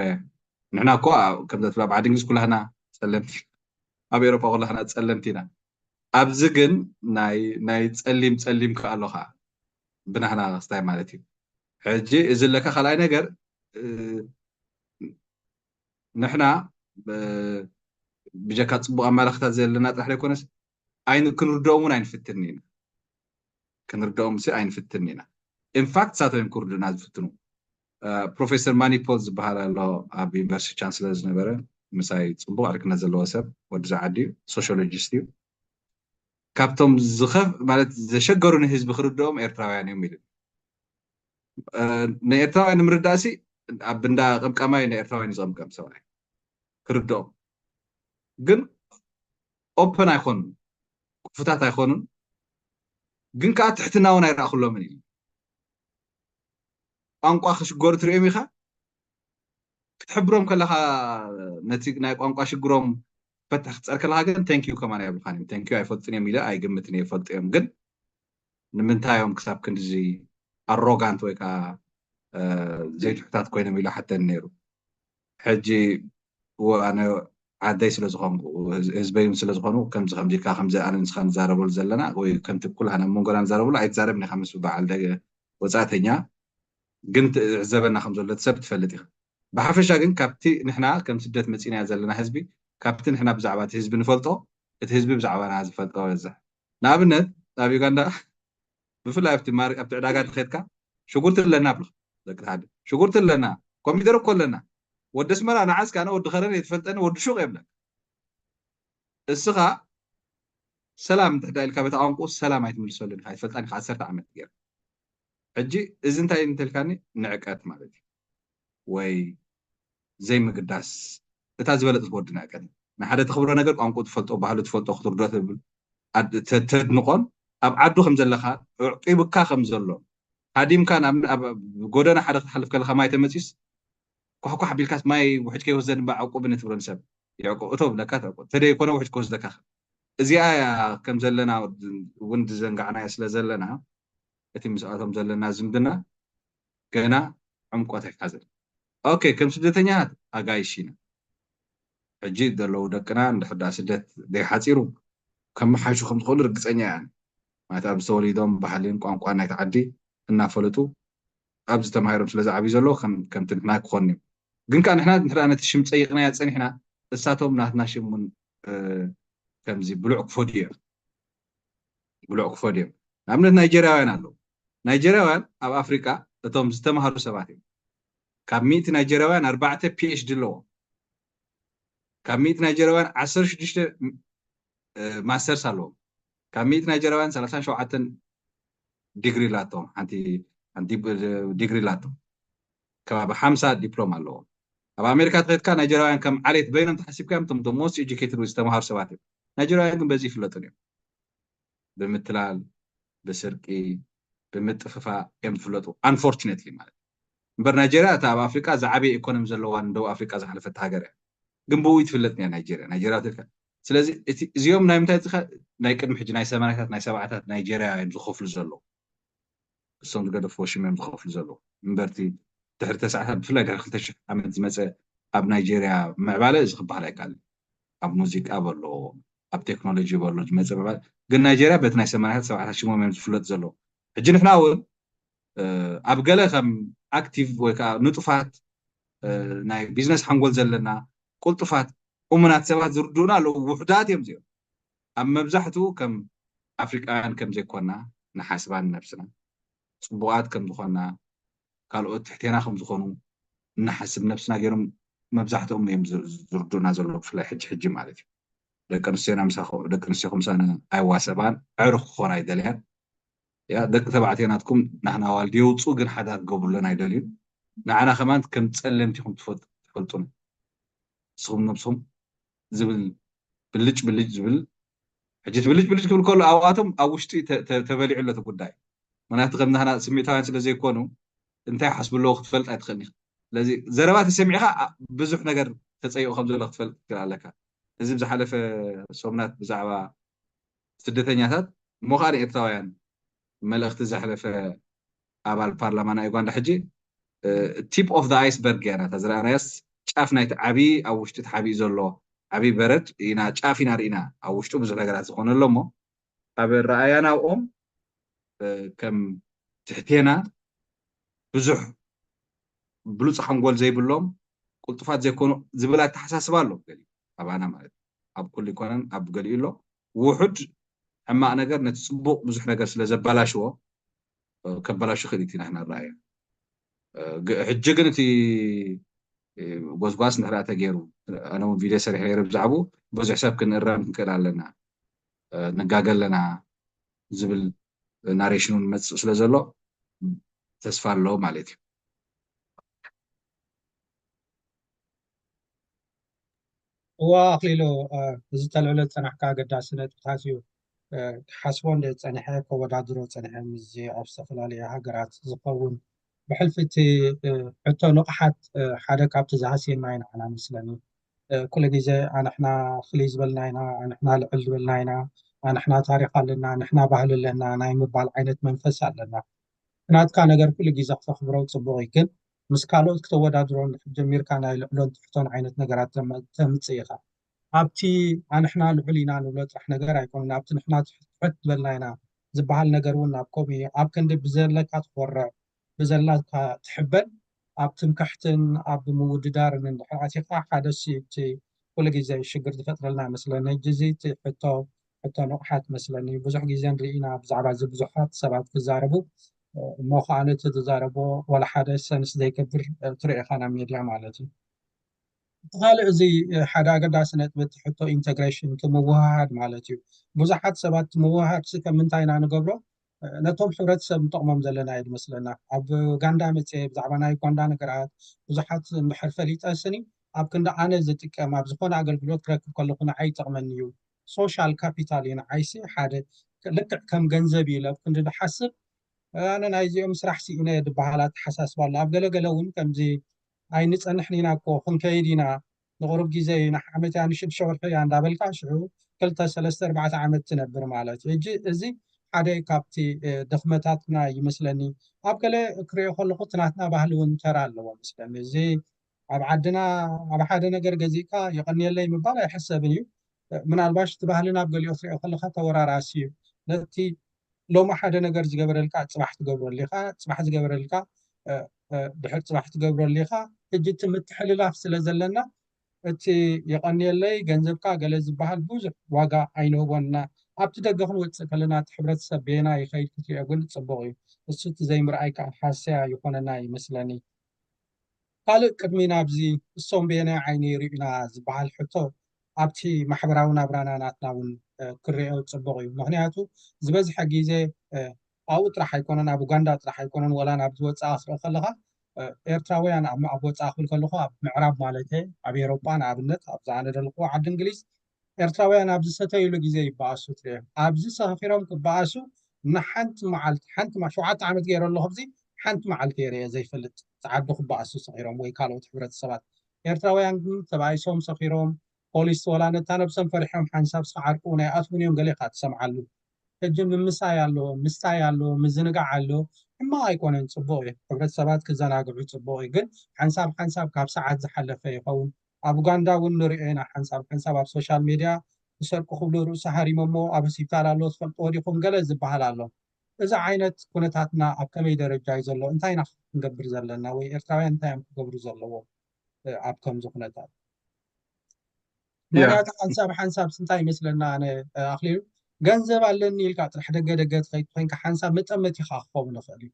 ንሕና እኮ ከምዛ ትብላ ኣብ ዓዲ እንግሊዝ ኩላህና ጸለምቲ ኣብ ኤሮፓ ኩላህና ጸለምቲ ኢና። ኣብዚ ግን ናይ ናይ ጸሊም ጸሊም ከ ኣሎ ከኣ ብናህና ክስታይ ማለት እዩ። ሕጂ እዚ ኣለካ ካልኣይ ነገር ንሕና ብጀካ ፅቡቅ ኣማላክታት ዘለና ጥራሕ ዘይኮነስ ኣይን ክንርድኦም እውን ኣይንፍትን ኢና። ክንርድኦም ሲ ኣይንፍትን ኢና። ኢንፋክት ሳቶም እዮም ክርድኡና ዝፍትኑ። ፕሮፌሰር ማኒፖል ዝበሃል ኣሎ ኣብ ዩኒቨርሲቲ ቻንስለር ዝነበረ ምሳይ ፅቡቅ ዕርክነት ዘለዎ ሰብ ወዲ ዝዓዲ እዩ ሶሽዮሎጂስት እዩ። ካብቶም ዝኸፍ ማለት ዘሸገሩኒ ህዝቢ ክርድኦም ኤርትራውያን እዮም ኢሉ። ንኤርትራውያን ንምርዳእ ሲ ኣብ እንዳ ቀምቃማይ ንኤርትራውያን እዩ ዝቐምቀም ሰብኣይ ክርድኦም ግን ኦፐን ኣይኮኑን፣ ክፉታት ኣይኮኑን። ግን ከዓ ትሕትና እውን ኣይረኣክሎምን እዩ። ቋንቋ ክሽገሩ ትሪኦም ኢኻ ክትሕብሮም ከለኻ ነቲ ናይ ቋንቋ ሽግሮም ፈትሕ ክትፀር ከለኻ ግን ተንኪዩ ከማን ኣይብልካን እዮም። ተንኪዩ ኣይፈልጡን እዮም ኢለ ኣይግምትን እየ። ይፈልጡ እዮም ግን ንምንታይ እዮም ክሳብ ክንድዚ ኣሮጋንት ወይ ከዓ ዘይትሑታት ኮይኖም ኢሉ ሓተኒ ነይሩ። ሕጂ ኣነ ዓደይ ስለ ዝኾንኩ ህዝበይ ስለ ዝኾኑ ከምዚ ከምዚ ኢልካ ከምዚ ኣነ ንስኻ ንዛረበሉ ዘለና ወይ ከምቲ ኩላህና ኣብ መንጎና ንዛረበሉ ኣይትዛረብን ኢኻ ምስ በዓል ወፃእተኛ ግን ትዕዘበና ከም ዘሎ እቲ ሰብ ትፈልጥ ኢኻ። ብሓፈሻ ግን ካብቲ ንሕና ከም ስደት መፂናዮ ዘለና ህዝቢ ካብቲ ንሕና ብዛዕባ እቲ ህዝቢ ንፈልጦ እቲ ህዝቢ ብዛዕባና ዝፈልጦ በዝሕ። ንኣብነት ኣብ ዩጋንዳ ብፍላይ ኣብቲ ማር ኣብቲ ዕዳጋ እንተኸድካ ሽጉርቲ ኣለና ኣብልኻ ደቂ ተሓደ ሽጉርቲ ኣለና ኮሚደረ እኮ ኣለና ወዲ ኣስመራ ንዓስ ካነ ወዲ ከረን የትፈልጠኒ ወዲ ሹቕ የብለካ እስኻ ሰላም እንድሕዳ ኢልካ በቲ ቋንቁ ሰላም ኣይትምልሰሉን ኢኻ ኣይትፈልጣን ኢኻ ዓሰርተ ዓመት ገይረ ሕጂ እዚ እንታይ እንተልካኒ ንዕቀት ማለት እዩ ወይ ዘይምግዳስ እታ ዝበለፀት ወዲ ንዕቀት ንሓደ ተኽብሮ ነገር ቋንቁ ትፈልጦ ባህሉ ትፈልጦ ክትርዶ ትብል ተድንቆን ኣብ ዓዱ ከም ዘለኻ ዕቂብካ ከም ዘሎ ሃዲምካ ጎደና ሓደ ክትሓልፍ ከለካ ማይ ተመፂስ ኳሕኳሕ ቢልካስ ማይ ውሕጅ ከይወስደኒ ባ ዕቁብኒ ትብሎ ንሰብ ይዕቁብ እቶ ብለካ ተዕቁብ ተደይኮነ ውሕጅ ክወስደካ እዚኣ እያ ከም ዘለና እውን ዝዘንጋዕናዮ ስለ ዘለና እቲ ምስኣቶም ዘለና ዝምድና ገና ዕምቆት ኣይሓዘን ኦኬ ከም ስደተኛታት ኣጋይሽ ኢና ሕጂ ዘለዉ ደቅና እንድሕር ደኣ ስደት ዘይሓፂሩ ከመሓይሹ ከም ዝኾኑ ርግፀኛ እያ ማለት ኣብ ዝተወሊዶም ባህልን ቋንቋን ናይቲ ዓዲ እናፈለጡ ኣብዚ ተማሂሮም ስለ ዝዓብዩ ዘለዉ ከምቲ ንሕና ክኾኑ እዮም። ግን ከዓ ንሕና ንሕና ነቲ ሽም ፀይቕናያ ፀኒሕና እሳቶም ናትና ሽም እውን ከምዚ ብሉዕ ክፈዱ እዮም። ብሉዕ ክፈዱ እዮም። ንኣብነት ናይጀርያውያን ኣለዉ። ናይጀርያውያን ኣብ ኣፍሪቃ እቶም ዝተማሃሩ ሰባት እዮም። ካብ ሚእቲ ናይጀርያውያን ኣርባዕተ ፒኤችዲ ኣለዎም። ካብ ሚእቲ ናይጀርያውያን ዓሰርተ ሽዱሽተ ማስተርስ ኣለዎም። ካብ ሚእቲ ናይጀርያውያን ሰላሳን ሸውዓተን ዲግሪ ላቶም ሓንቲ ዲግሪ ላቶም ከባቢ ሓምሳ ዲፕሎም ኣለዎም። ኣብ ኣሜሪካ ተኸድካ ናይጀርያውያን ከም ዓሌት በይኖም ተሓሲብካዮም እቶም ሞስት ኤጁኬትድ ዝተምሃሩ ሰባት እዮም። ናይጀርያውያን ግን በዚ ይፍለጡን እዮም። ብምትላል፣ ብስርቂ፣ ብምጥፍፋ እዮም ዝፍለጡ። ኣንፎርችነትሊ ማለት እምበር ናይጀርያ እታ ኣብ ኣፍሪቃ ዝዓበየ ኢኮኖሚ ዘለዋ ንደቡብ ኣፍሪቃ ዝሓለፈት ሃገር እያ። ግን ብኡ ይትፍለጥ እያ ናይጀርያ ናይጀርያ ትልካ። ስለዚ እዚኦም ናይ ምንታይ ናይ ቅድሚ ሕጂ ናይ ሰማንያታት ናይ ሰብዓታት ናይጀርያ እዮም ዝኸፍሉ ዘለዉ። እሶም ዝገደፍዎ ሽም እዮም ዝኸፍሉ ዘለዉ። እምበርቲ ድሕሪ ተስዓታት ብፍላይ ድሕሪ ክልተ ሽሕ ዓመት ዝመፀ ኣብ ናይጀርያ ምዕባለ እዚ ክበሃል ኣይከኣልን። ኣብ ሙዚቃ በሎ፣ ኣብ ቴክኖሎጂ በሎ ዝመፀ ምዕባለ ግን ናይጀርያ በቲ ናይ ሰማንያታት ሰብዓታት ሽሞም እዮም ዝፍለጡ ዘለዉ። ሕጂ ንሕና እውን ኣብ ገለ ከም ኣክቲቭ ወይ ከዓ ንጡፋት ናይ ቢዝነስ ሓንጎል ዘለና ቅልጡፋት እሙናት ሰባት ዝርድኡና ኣለዉ። ውሑዳት እዮም እዚኦም። ኣብ መብዛሕትኡ ከም ኣፍሪቃውያን ከም ዘይኮና ንሓስባ ንነብስና፣ ፅቡቓት ከም ዝኾና፣ ካልኦት ትሕቴና ከም ዝኾኑ እናሓስብ ነብስና ገይሮም መብዛሕትኦም እዮም ዝርድኡና ዘለዉ። ብፍላይ ሕጂ ሕጂ ማለት እዩ። ደቂ ኣንስትዮና ምሳኹ ደቂ ኣንስትዮ ከምሳና ኣይዋሰባን፣ ዕሩኽ ክኾና ኣይደልያን። ያ ደቂ ተባዕትዮ ናትኩም ናህና ዋልድ የውፁ ግን ሓዳር ክገብሩለን ኣይደልዩን። ንዓና ከማን ከም ፀለምቲ ኢኹም ትፈልጡን ንስኹም ነብስኹም ዝብል ብልጭ ብልጭ ዝብል ሕጂ ብልጭ ብልጭ ክብል ከሎ ኣብኣቶም ኣብ ውሽጢ ተበሊዑ ኣሎ እቲ ጉዳይ። ምክንያቱ ከም ናህና ስሚዕታውያን ስለ ዘይኮኑ እንታይ ሓስቡ ኣለዎ ክትፈልጥ ኣይትኽእልኒ። ስለዚ ዘረባ ተሰሚዕካ ብዙሕ ነገር ተፀይቑ ከም ዘሎ ክትፈልጥ ትክእል ኣለካ። እዚ ብዝሓለፈ ሰሙናት ብዛዕባ ስደተኛታት እሞ ከዓ ንኤርትራውያን መልእኽቲ ዘሕለፈ ኣባል ፓርላማ ናይ ኡጋንዳ ሕጂ ቲፕ ኦፍ ኣይስበርግ እያ ናታ ዝረኣናያስ ጫፍ ናይቲ ዓብዪ ኣብ ውሽጢ ተሓቢኡ ዘሎ ዓብዪ በረድ ኢና ጫፍ ኢና ርኢና ኣብ ውሽጡ ብዙሕ ነገራት ዝኾነ ኣሎ እሞ ኣብ ረኣያናኦም ከም ትሕቴና ብዙሕ ብሉፅ ሓንጎል ዘይብሎም ቅልጡፋት ዘይኮኑ ዝብል ኣተሓሳስባ ኣሎ ገሊኡ ኣባና ማለት ኣብ ኩሉ ይኮነን ኣብ ገሊኡ ኣሎ ውሑድ ሕማቕ ነገር ነቲ ፅቡቕ ብዙሕ ነገር ስለ ዘበላሽዎ ከበላሹ ክእል ኢና ንረኣዮ። ሕጂ ግን እቲ ጎስጓስ እንድሕር ተገይሩ ኣነ እውን ቪድዮ ሰሪሐ ነይረ ብዛዕባኡ ብዙሕ ሰብ ክንእረም ክንክእል ኣለና ንጋገ ኣለና ዝብል ናሬሽን እውን መፅእ ስለ ዘሎ ተስፋ ኣለዎ ማለት እዩ። እዋ ኣኽሊሉ፣ እዚ ተልዕሎ ዝጸናሕካ ኣገዳሲ ነጥብታት እዩ። ክሓስቦ እንደ ጸንሐ፣ ከወዳድሮ ጸንሐ ምስዚ ኣብ ዝተፈላለያ ሃገራት ዝኸውን ብሕልፊ እቲ ሕቶ ንቕሓት ሓደ ካብቲ ዝሃስየና እዩ ንዓና መስለኒ። ኩሉ ግዜ ኣንሕና ፍልይ ዝበልና ኢና፣ ኣንሕና ልዕል ዝበልና ኢና፣ ኣንሕና ታሪኽ ኣለና፣ ኣንሕና ባህሊ ኣለና ናይ ምባል ዓይነት መንፈስ ኣለና። ናትካ ነገር ኩሉ ግዜ ክተኽብሮ ጽቡቕ እዩ፣ ግን ምስ ካልኦት ክተወዳድሮ እንድሕር ጀሚርካ ናይ ልዕሎን ትሕቶን ዓይነት ነገራት ተምጽእ ኢኻ። ኣብቲ ኣንሕና ልዑል ኢና ንብሎ ጥራሕ ነገር ኣይኮነን፣ ኣብቲ ንሕና ትሕት ዝበልና ኢና ዝበሃል ነገር እውን ናብ ከምኡ እዩ። ኣብ ክንዲ ብዘለካ ትኾርዕ፣ ብዘላካ ትሕበን፣ ኣብ ትምክሕትን ኣብ ምውድዳርን እንድሕር ኣቲኻ ሓደ እቲ ኩሉ ግዜ ሽግር ዝፈጥረልና ይመስለኒ። ሕጂ እዚ እቲ ሕቶ ሕቶ ንቕሓት መስለኒ ብዙሕ ግዜ ንርኢ ኢና ብዛዕባ እዚ ብዙሓት ሰባት ክዛረቡ እሞ ከዓ ነቲ ዝዛረቦ ዋላ ሓደ ሰንስ ዘይገብር ትርኢ ኢኻ ናብ ሜድያ ማለት እዩ። እቲ ካልእ እዚ ሓደ ኣገዳሲ ነጥቢ እቲ ሕቶ ኢንተግሬሽን እቲ ምውህሃድ ማለት እዩ። ብዙሓት ሰባት ምውህሃድ ሲ ከም ምንታይ ኢና ንገብሮ ነቶም ሕብረተሰብ ንጠቕሞም ዘለና እዩ ዝመስለና። ኣብ ኡጋንዳ መፅየ ብዛዕባ ናይ ኡጋንዳ ነገራት ብዙሓት እንድሕር ፈሊጠ ስኒ ኣብ ክንዲ ኣነ ዝጥቀም ኣብ ዝኾነ ኣገልግሎት ክረክብ ከለኹ ንዓይ ይጠቕመኒ እዩ። ሶሻል ካፒታል እዩ ንዓይሲ ሓደ ልክዕ ከም ገንዘብ እዩ ኢለ ኣብ ክንዲ ዝሓስብ ኣነ ናይዚኦም ስራሕ ስኢነ እየ ዝበሃል ኣተሓሳስባ ኣሎ። ኣብ ገለገለ እውን ከምዚ ኣይንፀንሕን ኢና እኮ ክንከይድ ኢና ንቁሩብ ግዜ ኢና ዓመት እያ ንሽዱሽተ ወርሒ እያ እንዳበልካ ሽዑ ክልተ ሰለስተ ኣርባዕተ ዓመት ትነብር ማለት እዩ። ሕጂ እዚ ሓደ ካብቲ ድኽመታትና ይመስለኒ። ኣብ ገለ ክሪኦ ከለኹ እቲ ናትና ባህሊ እውን ተራ ኣለዎ መስለኒ። እዚ ኣብ ዓድና ኣብ ሓደ ነገር ገዚእካ የቐንየለይ ምባል ኣይሕሰብን እዩ። ምናልባሽ እቲ ባህልና ኣብ ገሊኦ ክትሪኦ ከለካ ተወራራሲ እዩ። ነቲ ሎሚ ሓደ ነገር ዝገበረልካ ጽባሕ ትገብረሉ ኢኻ፣ ጽባሕ ዝገበረልካ ድሕር ጽባሕ ትገብረሉ ኢኻ። ሕጂ እቲ ምትሕልላፍ ስለ ዘለና እቲ የቐንየለይ ገንዘብካ ገለ ዝበሃል ብዙሕ ዋጋ ኣይንህቦን ኢና። ኣብቲ ደገ ክንወፅእ ከለና እቲ ሕብረተሰብ ቤና ይኸይድ ክትሪኦ ግን ፅቡቕ እዩ። እሱ እቲ ዘይምርኣይ ከዓ ሃሰያ ይኾነና ይመስለኒ። ካልእ ቅድሚ ናብዚ እሶም በየናይ ዓይኒ ይርእዩና ዝበሃል ሕቶ ኣብቲ ማሕበራዊ ናብራና ናትና እውን ክርኦ ፅቡቕ እዩ። ምክንያቱ ዝበዝሐ ግዜ ኣብኡ ጥራሕ ኣይኮነን፣ ኣብ ኡጋንዳ ጥራሕ ኣይኮነን፣ ወላ ናብ ዝወፅኣ ክትርኢ ከለካ ኤርትራውያን ኣብ ወፃኢ ክብል ከለኩ ኣብ ምዕራብ ማለት ኣብ ኤሮጳ ንኣብነት ኣብዛ ኣነ ዘለኩዎ ዓዲ እንግሊዝ ኤርትራውያን ኣብ ዝሰተይሉ ግዜ ይበኣሱ ትሪኦም። ኣብዚ ሰኺሮም ክበኣሱ ንሓንቲ መዓልቲ ሓንቲ ሸውዓተ ዓመት ገይረ ኣለኹ ኣብዚ ሓንቲ መዓልቲ የርእየ ዘይፈልጥ ፃዓዱ ክበኣሱ ሰኺሮም ወይ ካልኦት ሕብረተሰባት። ኤርትራውያን ግን ተባኢሶም ሰኺሮም ፖሊስ ወላ ነታ ነብሶም ፈሪሖም ሓንሳብ ስኻ ዓርቁ ናይ ኣትውን እዮም ገሌ ኢኻ ትሰምዓሉ። ሕጂ ምምሳይ ኣሎ፣ ምስታይ ኣሎ፣ ምዝንጋዕ ኣሎ። ሕማቕ ኣይኮነን፣ ፅቡቕ እዩ። ሕብረተሰባት ክዘናግዑ ፅቡቕ እዩ። ግን ሓንሳብ ሓንሳብ ካብ ሰዓት ዝሓለፈ ይኸውን። ኣብ ኡጋንዳ እውን ንሪኦ ኢና፣ ሓንሳብ ሓንሳብ ኣብ ሶሻል ሜድያ ይሰርቁ ክብሉ ርእሱ ሃሪሞሞ ኣብ ሆስፒታል ኣሎ፣ ትፈልጥዎ ዲኹም ገለ ዝበሃል ኣሎ። እዚ ዓይነት ኩነታትና ኣብ ከመይ ደረጃ እዩ ዘሎ? እንታይ ኢና ክንገብር ዘለና? ወይ ኤርትራውያን እንታይ እዮም ክገብሩ ዘለዎም ኣብ ከምዚ ኩነታት? ምክንያቱ ሓንሳብ ሓንሳብ ስንታይ ይመስለና ኣነ ኣኽሊሉ ገንዘብ ኣለኒ ኢልካ ጥራሕ ደገ ደገ ትኸይድ ኮይንካ ሓንሳብ መጠመቲኻ ክኸውን ይኽእል እዩ።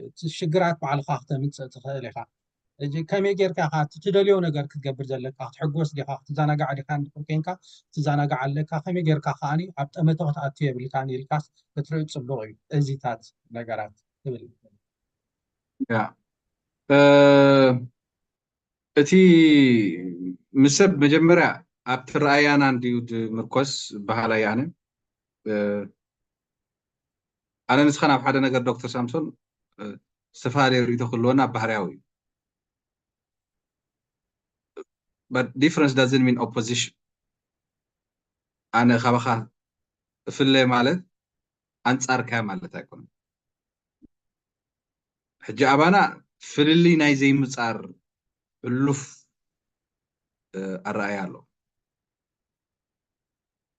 እቲ ሽግራት ባዕልኻ ክተምፅእ ትኽእል ኢኻ። ከመይ ጌርካ ኢኻ እቲ ትደልዮ ነገር ክትገብር ዘለካ? ክትሕጎስ ዲኻ? ክትዘናጋዕ ዲኻ? እንድሕር ኮይንካ ትዘናጋዕ ኣለካ። ከመይ ጌርካ ከዓኒ ኣብ ጠመተ ክትኣቱ የብልካን ኢልካስ ክትርኢ ፅቡቕ እዩ። እዚታት ነገራት ትብል። ያ እቲ ምስ ሰብ መጀመርያ ኣብቲ ረኣያና እንድዩ ዝምርኮስ በሃላይ ኣነ። ኣነ ንስኻ ናብ ሓደ ነገር ዶክተር ሳምሶን ዝተፈላለየ ርእይቶ ክህልወና ባህርያዊ እዩ። But difference doesn't mean opposition። ኣነ ካባኻ እፍለ ማለት ኣንጻርካ ማለት ኣይኮነን። ሕጂ ኣባና ፍልልይ ናይ ዘይምጻር ሕሉፍ ኣረኣያ ኣሎ።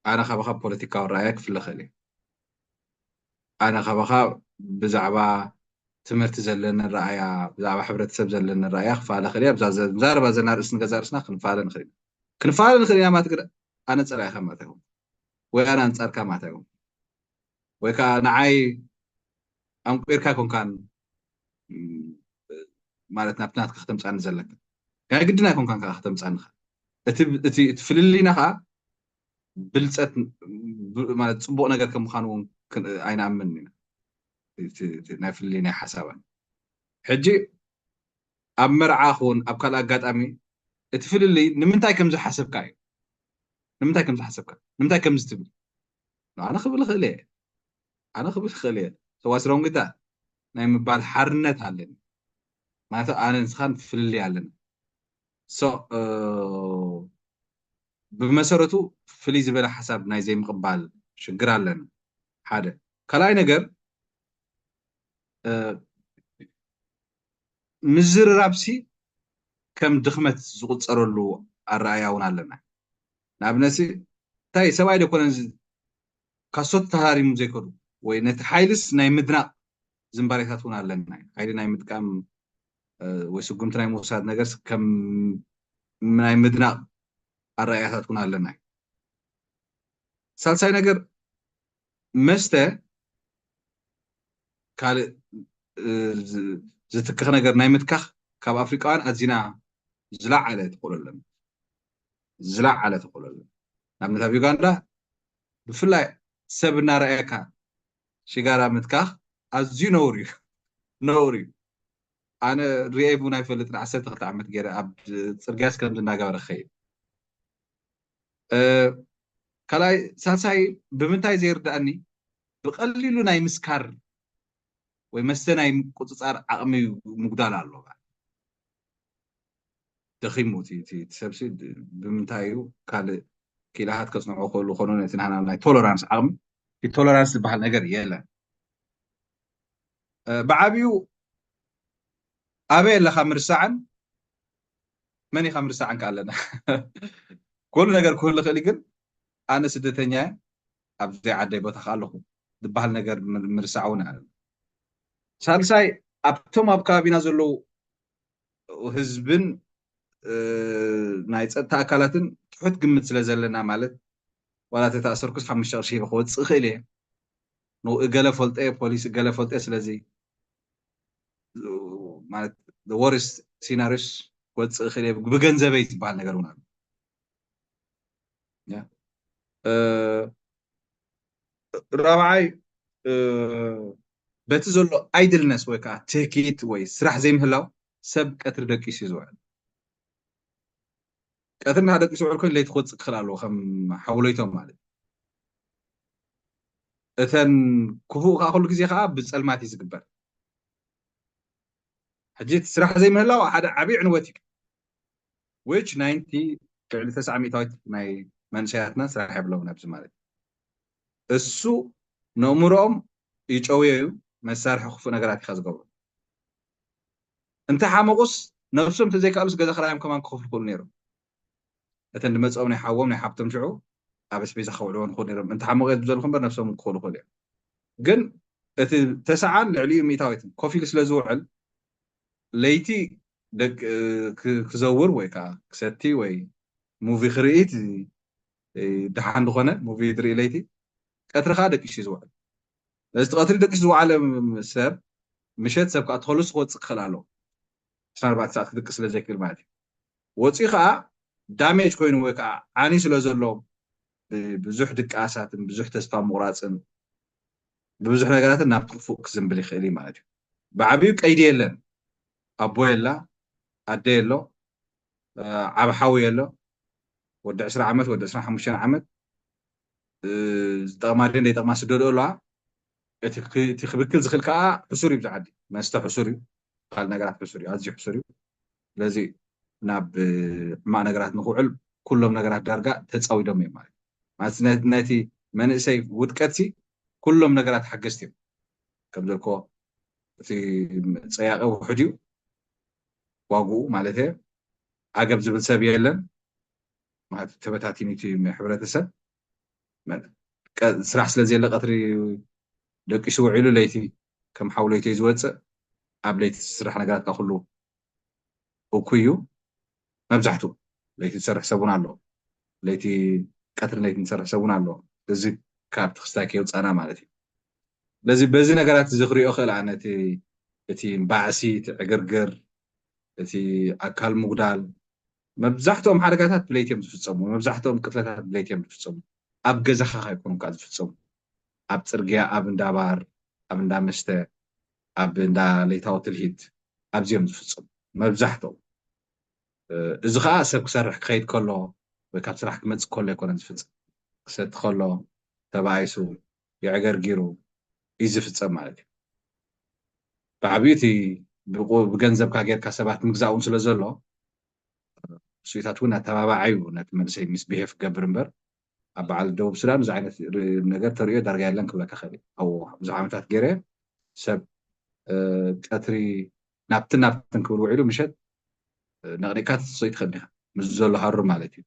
ኣነ ካባኻ ፖለቲካዊ ኣረኣያ ክፍለ ክእል እየ። ኣነ ካባኻ ብዛዕባ ትምህርቲ ዘለኒ ኣረኣያ፣ ብዛዕባ ሕብረተሰብ ዘለኒ ኣረኣያ ክፋለ ክእል እየ። ኣብዛ ዘ- ዘረባ ዘና ርእሲ ንገዛ ርእስና ክንፋለ ንኽእል ኢና። ክንፋለ ንኽእል ኢና ማለት ግን ኣነ ጸላኢኻ ማለት ኣይኮን ወይ ኣነ ኣንጻርካ ማለት ኣይኮን። ወይ ከዓ ንዓይ ኣንቂርካ ኣይኮንካን ማለት ናብቲ ናትካ ከተምፃኒ ዘለካ ናይ ግድን ኣይኮንካን ከዓ ከተምፃኒ ኢኻ። እቲ እቲ እቲ ፍልልይና ከዓ ብልፀት ማለት ፅቡቅ ነገር ከም ምዃኑ እውን ኣይንኣምን ኢና። ናይ ፍልልይ ናይ ሓሳባት ሕጂ ኣብ መርዓ ክውን ኣብ ካልእ ኣጋጣሚ እቲ ፍልልይ ንምንታይ ከም ዝሓሰብካ እዩ። ንምንታይ ከም ዝሓሰብካ ንምንታይ ከም ዝትብል ኣነ ክብል ክእል እየ። ኣነ ክብል ክእል እየ። ሰዋስሮም ግታ ናይ ምባል ሓርነት ኣለኒ ማለት ኣነ ንስኻን ፍልልይ ኣለና። ብመሰረቱ ፍልይ ዝበለ ሓሳብ ናይ ዘይምቕባል ሽግር ኣለና። ሓደ ካልኣይ ነገር ምዝርራብሲ ከም ድኽመት ዝቁፀረሉ ኣረኣያ እውን ኣለና። ንኣብነትሲ እንታይ ሰብኣይ ደኮነን ካሶት ተሃራሪሙ ዘይከዱ ወይ ነቲ ሓይልስ ናይ ምድናቕ ዝንባሌታት እውን ኣለና። ሓይሊ ናይ ምጥቃም ወይ ስጉምቲ ናይ ምውሳድ ነገርስ ከም ናይ ምድናቕ ኣረኣያታት እውን ኣለና። ሳልሳይ ነገር መስተ ካልእ ዝትክኽ ነገር ናይ ምትካኽ ካብ ኣፍሪቃውያን ኣዚና ዝለዓለ ተኽእሎ ኣለና። ዝለዓለ ተኽእሎ ኣለና። ንኣብነት ኣብ ዩጋንዳ ብፍላይ ሰብ እናረኣየካ ሽጋራ ምትካኽ ኣዝዩ ነውር እዩ። ነውር እዩ። ኣነ ሪኤ እውን ኣይፈልጥን። ዓሰርተ ክልተ ዓመት ገይረ ኣብ ፅርግያስ ከምዚ እናገበረ ክኸይድ ካልኣይ ሳልሳይ ብምንታይ ዘይርዳእኒ ብቐሊሉ ናይ ምስካር ወይ መስተ ናይ ምቁፅፃር ዓቕሚ ምጉዳል ኣሎ። ደኺሙ እቲ ሰብሲ ብምንታይ እዩ ካልእ ኪላሃት ከፅንዖ ክእሉ ኮኑ ነቲ ናህና ናይ ቶለራንስ ዓቕሚ ቶለራንስ ዝበሃል ነገር የለን። ብዓብዩ ኣበይ ኣለኻ ምርሳዕን መን ኢኻ ምርሳዕን ከ ኣለና ኩሉ ነገር ክህሉ ክእል ግን ኣነ ስደተኛ ኣብ ዘይዓደይ ቦታ ከ ኣለኹ። ዝበሃል ነገር ምር- ምርሳዕ እውን ኣለ። ሳልሳይ ኣብቶም ኣብ ከባቢና ዘለዉ ህዝብን ናይ ፀጥታ ኣካላትን ትሑት ግምት ስለ ዘለና ማለት ዋላ ተተኣሰርኩስ ሓሙሽተ ቅርሺ ሂበ ክወፅእ እኽእል እየ። ንኡ እገለ ፈልጠ ፖሊስ እገለ ፈልጠ ስለዚ ማለት ወርስ ሲናሪስ ክወፅእ እኽእል እየ ብገንዘበይ ዝበሃል ነገር እውን ኣሎ። ራብዓይ በቲ ዘሎ ኣይድልነስ ወይ ከዓ ትህኪት ወይ ስራሕ ዘይምህላው ሰብ ቀትሪ ደቂሱ እዩ ዝውዕል። ቀትሪ እናደቂሱ ውዕል ኮይኑ ለይቲ ክወፅእ ክኽእል ኣለዎ ከም ሓውለይቶም ማለት። እተን ክፉእ ከዓ ኩሉ ግዜ ከዓ ብፀልማት እዩ ዝግበር። ሕጂ እቲ ስራሕ ዘይምህላው ሓደ ዓብዪ ዕንወት እዩ። which ናይንቲ ልዕሊ ተስዓ ሚእታዊት ናይ መንእሰያትና ስራሕ የብሎም ኣብዚ ማለት እሱ ነእምሮኦም ይጨውዮ እዩ። መሳርሒ ክፉእ ነገራት ኢኻ ዝገብሩ። እንተ ሓመቑስ ነብሶም እንተዘይከኣሉስ ገዛ ክራዮም ከማን ክኸፍሉ ክእሉ ነይሮም። እተን ድመፅኦም ናይ ሓዎም ናይ ሓብቶም ሽዑ ኣብ ኣስቤዛ ከውዕልዎ ንኽእሉ ነይሮም። እንተ ሓመቑ እየ ዝብዘልኩ እምበር ነብሶም ክኽእሉ ክእሉ እዮም። ግን እቲ ተስዓን ልዕሊኡ ሚእታዊትን ኮፍ ኢሉ ስለ ዝውዕል ለይቲ ደቂ ክዘውር ወይ ከዓ ክሰቲ ወይ ሙቪ ክርኢ ደሓን ዝኾነ ሙቪ ዝርኢ ለይቲ ቀትሪ ከዓ ደቂሱ እዩ ዝውዕል። ነዚ ቀትሪ ደቂሱ ዝወዓለ ሰብ ምሸት ሰብ ከዓ ተኸልሱ ክወፅእ ክኽእል ኣለዎ። ዕስራን ኣርባዕተ ሰዓት ክድቅስ ስለ ዘይክእል ማለት እዩ። ወፂኡ ከዓ ዳሜጅ ኮይኑ ወይ ከዓ ዓኒ ስለ ዘሎ ብዙሕ ድቃሳትን ብዙሕ ተስፋ ምቑራፅን ብብዙሕ ነገራትን ናብቲ ክፉእ ክዝንብል ይኽእል እዩ ማለት እዩ። ብዓብዩ ቀይዲ የለን። ኣቦ የላ፣ ኣደ የሎ፣ ዓብ ሓው የሎ። ወዲ ዕስራ ዓመት ወዲ ዕስራን ሓሙሽተን ዓመት ዝጠቕማ ድን ዘይጠቕማ ስደድኦ ኣለዋ። እቲ ክብክል ዝኽእል ከዓ ሕሱር እዩ። ብዛዓዲ መስተ ሕሱር እዩ፣ ካልእ ነገራት ሕሱር እዩ፣ ኣዝዩ ሕሱር እዩ። ስለዚ ናብ ሕማቕ ነገራት ንክውዕል ኩሎም ነገራት ዳርጋ ተፃዊዶም እዮም ማለት ማለት ነቲ መንእሰይ ውድቀትሲ ኩሎም ነገራት ሓገዝቲ እዮም። ከም ዘልኮ እቲ ፀያቂ ውሕድ እዩ ዋግኡ ማለት ዓገብ ዝብል ሰብ የለን። ተበታቲኑ እቲ ሕብረተሰብ ስራሕ ስለ ዘየለ ቀትሪ ደቂሱ ውዒሉ ለይቲ ከም ሓውለይተይ ዝወፅእ ኣብ ለይቲ ዝስራሕ ነገራት ካ ኩሉ እኩ እዩ። መብዛሕትኡ ለይቲ ዝሰርሕ ሰቡን ኣሎ። ለይቲ ቀትሪ ለይቲ ዝሰርሕ ሰቡን ኣሎ። እዚ ካብቲ ክስታይ ከየውፃና ማለት እዩ። ስለዚ በዚ ነገራት እዚ ክሪኦ ክእል ኣነ እቲ እቲ ባዕሲ እቲ ዕግርግር እቲ ኣካል ምጉዳል መብዛሕትኦም ሓደጋታት ብለይቲ እዮም ዝፍፀሙ። መብዛሕትኦም ቅትለታት ብለይቲ እዮም ዝፍፀሙ። ኣብ ገዛኻ ኣይኮኑን ከዓ ዝፍፀሙ። ኣብ ፅርግያ፣ ኣብ እንዳ ባር፣ ኣብ እንዳ መስተ፣ ኣብ እንዳ ለይታዊ ትልሂት ኣብዚኦም ዝፍፀሙ መብዛሕትኦም። እዚ ከዓ ሰብ ክሰርሕ ክኸይድ ከሎ ወይ ካብ ስራሕ ክመፅእ ከሎ ኣይኮነን ዝፍፀም። ክሰቲ ከሎ ተባኢሱ የዕገርጊሩ እዩ ዝፍፀም ማለት እዩ። ብዓብዩ እቲ ብገንዘብካ ጌርካ ሰባት ምግዛእ እውን ስለ ዘሎ ስዊታት እውን ኣተባባዓዩ ነቲ መንእሰይ ምስ ብሄፍ ክገብር እምበር ኣብ በዓል ደቡብ ሱዳን እዚ ዓይነት ነገር ተሪኦ ዳርጋ የለን ክብለካ ኸእል። ኣብ ብዙሕ ዓመታት ገይረ ሰብ ቀትሪ ናብትን ናብትን ክብል ውዒሉ ምሸት ነቕኒቕካ ትሰይ ትኸእል ኢኻ ምስ ዘሎ ሃሩ ማለት እዩ።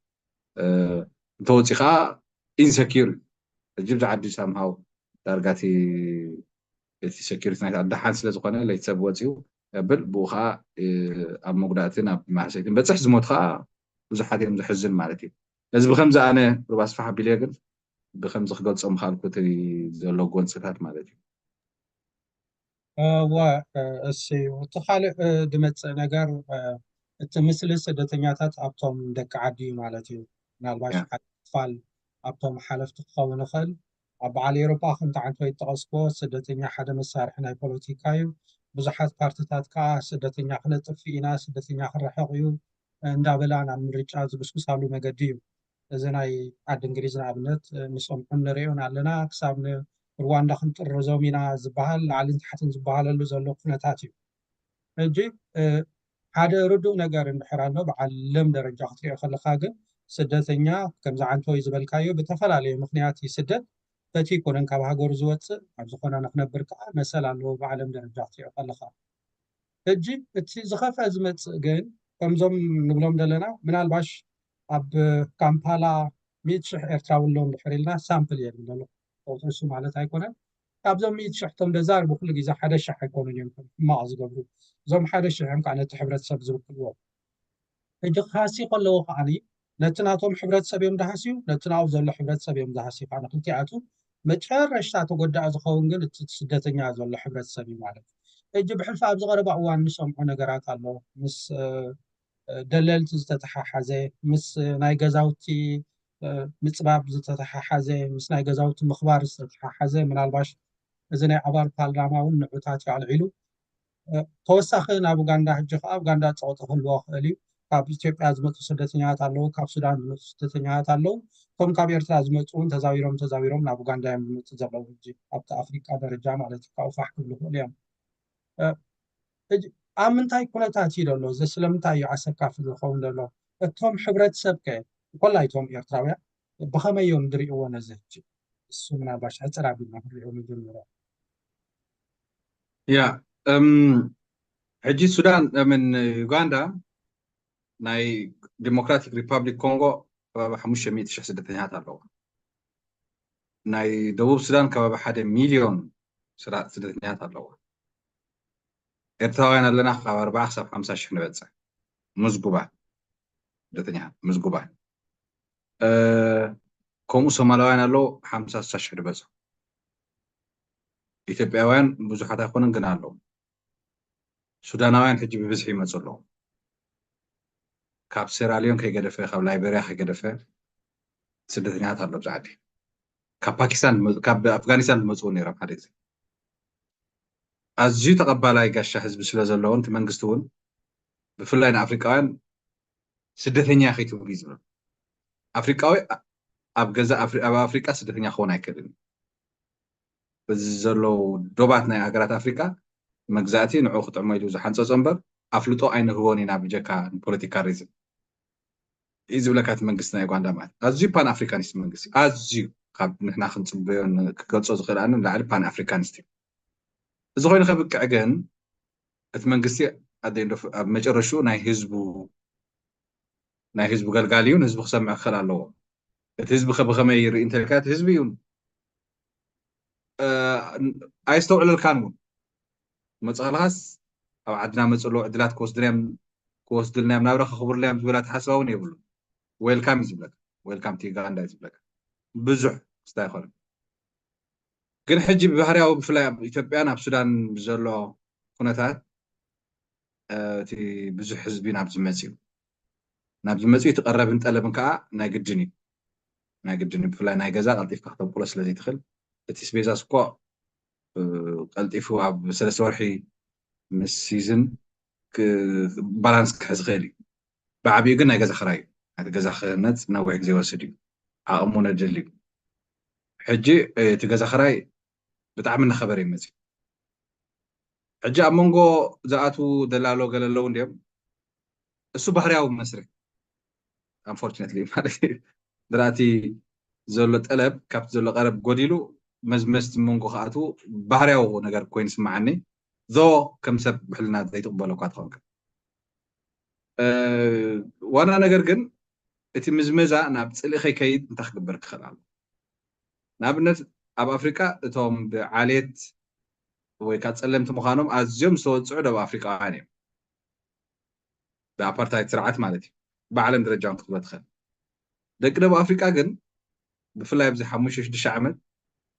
እንተወፂ ከዓ ኢንሰኪር እዩ። ሕጂ ብዛ ዓዲ ሳምሃው ዳርጋ እቲ እቲ ሴኪሪቲ ናይቲ ዓዲ ሓን ስለ ዝኾነ ለይቲ ሰብ ወፂኡ የብል ብኡ ከዓ ኣብ መጉዳእትን ኣብ ማህሰይትን በፅሕ ዝሞት ከዓ ብዙሓት እዮም ዘሕዝን ማለት እዩ። ነዚ ብከምዚ ኣነ ሩባ ስፋሕ ኣቢለ ግን ብከምዚ ክገልፆ ምክኣልኩ እቲ ዘሎ ጎንፅታት ማለት እዩ። እወ እሲ እቲ ካልእ ድመፅእ ነገር እቲ ምስሊ ስደተኛታት ኣብቶም ደቂ ዓዲ እዩ ማለት እዩ። ምናልባሽ ሓደ ክፋል ኣብቶም ሓለፍቲ ክኸውን ይኽእል። ኣብ በዓል ኤውሮጳ ከምቲ ዓንቶ ይጠቐስክዎ ስደተኛ ሓደ መሳርሒ ናይ ፖለቲካ እዩ። ብዙሓት ፓርትታት ከዓ ስደተኛ ክነጥፍ ኢና፣ ስደተኛ ክረሕቕ እዩ እንዳበላ ናብ ምርጫ ዝጉስጉሳሉ መገዲ እዩ። እዚ ናይ ዓዲ እንግሊዝ ንኣብነት ንሰምዖን ንሪኦን ኣለና። ክሳብ ንሩዋንዳ ክንጥርዞም ኢና ዝበሃል ላዕልን ታሕትን ዝበሃለሉ ዘሎ ኩነታት እዩ። ሕጂ ሓደ ርዱእ ነገር እንድሕር ኣሎ ብዓለም ደረጃ ክትሪኦ ከለካ ግን ስደተኛ ከምዚ ዓንቶይ ዝበልካዮ ብተፈላለየ ምክንያት ይስደድ በቲ ይኮነን ካብ ሃገሩ ዝወፅእ ኣብ ዝኾነ ንክነብር ከዓ መሰል ኣለዎ ብዓለም ደረጃ ክትሪኦ ከለካ ሕጂ እቲ ዝኸፍአ ዝመፅእ ግን ከምዞም ንብሎም ዘለና ምናልባሽ ኣብ ካምፓላ ሚእቲ ሽሕ ኤርትራዊ ኣሎ እንድሕር ኢልና ሳምፕል እየ ዝብል ዘሎ ቁፅሪ እሱ ማለት ኣይኮነን ካብዞም ሚእቲ ሽሕ እቶም ደዛርቡ ኩሉ ግዜ ሓደ ሽሕ ኣይኮኑን እዮም ሕማቕ ዝገብሩ። እዞም ሓደ ሽሕ እዮም ከዓ ነቲ ሕብረተሰብ ዝውክልዎ። ሕጂ ክሃሲ ከለዎ ከዓኒ ነቲ ናቶም ሕብረተሰብ እዮም ዝሃስዩ፣ ነቲ ናብኡ ዘሎ ሕብረተሰብ እዮም ዝሃስዩ። ከዓ ንክልቲኣቱ መጨረሽታ ተጎዳኢ ዝኸውን ግን እቲ ስደተኛ ዘሎ ሕብረተሰብ እዩ ማለት እዩ። ሕጂ ብሕልፊ ኣብዚ ቀረባ እዋን ንሰምዖ ነገራት ኣሎ። ምስ ደለልቲ ዝተተሓሓዘ፣ ምስ ናይ ገዛውቲ ምፅባብ ዝተተሓሓዘ፣ ምስ ናይ ገዛውቲ ምኽባር ዝተተሓሓዘ፣ ምናልባሽ እዚ ናይ ኣባል ፓርላማ እውን ንዑታት እዩ ኣልዒሉ። ተወሳኺ ናብ ኡጋንዳ ሕጂ ከዓ ኡጋንዳ ፀቕጢ ክህልዎ ክእል እዩ። ካብ ኢትዮጵያ ዝመፁ ስደተኛታት ኣለዉ፣ ካብ ሱዳን ዝመፁ ስደተኛታት ኣለዉ። እቶም ካብ ኤርትራ ዝመፁ እውን ተዛዊሮም ተዛዊሮም ናብ ኡጋንዳ እዮም ዝመፁ ዘለዉ። ሕጂ ኣብቲ ኣፍሪቃ ደረጃ ማለት እዩ ካብኡ ፋሕ ክብሉ ክእሉ እዮም። ኣብ ምንታይ ኩነታት እዩ ዘሎ እዚ? ስለምንታይ እዩ ኣሰካፊ ዝኸውን ዘሎ? እቶም ሕብረተሰብ ከ ኮላ እቶም ኤርትራውያን ብኸመይ እዮም ዝርእይዎ ነዚ? ሕጂ እሱ ምናልባሽ ሕፅር ኣቢልና ክንሪኦ ንጀምሮ። ያ ሕጂ ሱዳን ምን ዩጋንዳ ናይ ዲሞክራቲክ ሪፓብሊክ ኮንጎ ከባቢ ሓሙሽተ ሚእቲ ሽሕ ስደተኛታት ኣለዋ። ናይ ደቡብ ሱዳን ከባቢ ሓደ ሚልዮን ስደተኛታት ኣለዋ። ኤርትራውያን ኣለና ካብ ኣርባዓ ክሳብ ሓምሳ ሽሕ ንበፅሕ ምዝጉባን ስደተኛታት ምዝጉባን። ከምኡ ሶማላውያን ኣለዉ ሓምሳ ሽሕ ንበፅሑ። ኢትዮጵያውያን ብዙሓት ኣይኮኑን ግን ኣለዉ። ሱዳናውያን ሕጂ ብብዝሒ ይመፁ ኣለዉ። ካብ ሴራሊዮን ከይገደፈ ካብ ላይቤሪያ ከይገደፈ ስደተኛታት ኣሎ ኣብዚ ዓዲ። ካብ ፓኪስታን ካብ ኣፍጋኒስታን ዝመፅኡ ነይሮም ሓደ ግዜ። ኣዝዩ ተቐባላይ ጋሻ ህዝቢ ስለ ዘለዎን እቲ መንግስቲ እውን ብፍላይ ንኣፍሪቃውያን ስደተኛ ከይትብሉ እዩ ዝብል። ኣፍሪቃዊ ኣብ ገዛ ኣብ ኣፍሪቃ ስደተኛ ክኸውን ኣይክእልን። በዚ ዘለዉ ዶባት ናይ ሃገራት ኣፍሪቃ መግዛእቲ ንዑ ክጥዕሞ ኢሉ ዝሓንፀፆ እምበር ኣፍልጦ ኣይንህቦን ኢና ብጀካ ንፖለቲካ ሪዝን እዩ ዝብለካ እቲ መንግስቲ ናይ ዩጋንዳ ማለት ኣዝዩ ፓን ኣፍሪካኒስት መንግስቲ ኣዝዩ ካብ ንሕና ክንፅበዮ ክገልፆ ዝኽእል ኣነ ንላዕሊ ፓን ኣፍሪካኒስት እዩ። እዚ ኮይኑ ከብቅዕ ግን እቲ መንግስቲ ኣብ መጨረሹ ናይ ህዝቡ ናይ ህዝቡ ገልጋሊ እዩ። ንህዝቢ ክሰምዕ ክኽእል ኣለዎ። እቲ ህዝቢ ከ ብኸመይ ይርኢ እንተልካ እቲ ህዝቢ እዩ ኣየስተውዕለልካን እውን መፅኸልኻስ ኣብ ዓድና መፅሎ ዕድላት ክወስድናዮም ክወስድልናዮም ናብራ ከኽብርልናዮም ዝበላ ተሓስባ እውን የብሉ። ዌልካም እዩ ዝብለካ። ዌልካም ቲ ዩጋንዳ እዩ ዝብለካ። ብዙሕ ክስታ ይኮነ ግን ሕጂ ብባህርያዊ ብፍላይ ኣብ ኢትዮጵያን ኣብ ሱዳን ብዘሎ ኩነታት እቲ ብዙሕ ህዝቢ ናብ ዝመፅኡ ናብ ዝመፅኡ እቲ ቀረብን ጠለብን ከዓ ናይ ግድን እዩ ናይ ግድን እዩ ብፍላይ ናይ ገዛ ቀልጢፍካ ክተብቁሎ ስለዘይትኽእል እቲ ስቤዛ ስኮ ቀልጢፉ ኣብ ሰለስተ ወርሒ ምስ ሲዝን ባላንስ ክሕዝ ይኽእል እዩ። ብዓብኡ ግን ናይ ገዛ ክራይ እዩ። ናይቲ ገዛ ክህነፅ ነዊሕ ግዜ ይወስድ እዩ። ዓቕሙ ነድል እዩ። ሕጂ እቲ ገዛ ክራይ ብጣዕሚ እናኸበረ እዩ መፅዩ። ሕጂ ኣብ መንጎ ዝኣትዉ ደላሎ ገለ ኣለዉ እንድዮም። እሱ ባህርያዊ መስርሕ unfortunately ማለት እዩ። ድራእቲ ዘሎ ጠለብ ካብቲ ዘሎ ቀረብ ጎዲሉ መዝመዝቲ መንጎ ክኣትዉ ባህርያዊ ነገር ኮይኑ ስምዓኒ። ዞ ከም ሰብ ብሕልና ዘይትቕበሎ እኳ ትኸውን ዋና ነገር ግን እቲ ምዝመዛ ናብ ፅልኢ ከይከይድ እንታይ ክግበር ክኽእል ኣሎ? ንኣብነት ኣብ ኣፍሪቃ እቶም ብዓሌት ወይ ከዓ ፀለምቲ ምዃኖም ኣዝዮም ዝተወፅዑ ደቡብ ኣፍሪቃውያን እዮም። ብኣፓርታይድ ስርዓት ማለት እዩ። ብዓለም ደረጃ እውን ክትብሎ ትኽእል። ደቂ ደቡብ ኣፍሪቃ ግን ብፍላይ ኣብዚ ሓሙሽተ ሽዱሽተ ዓመት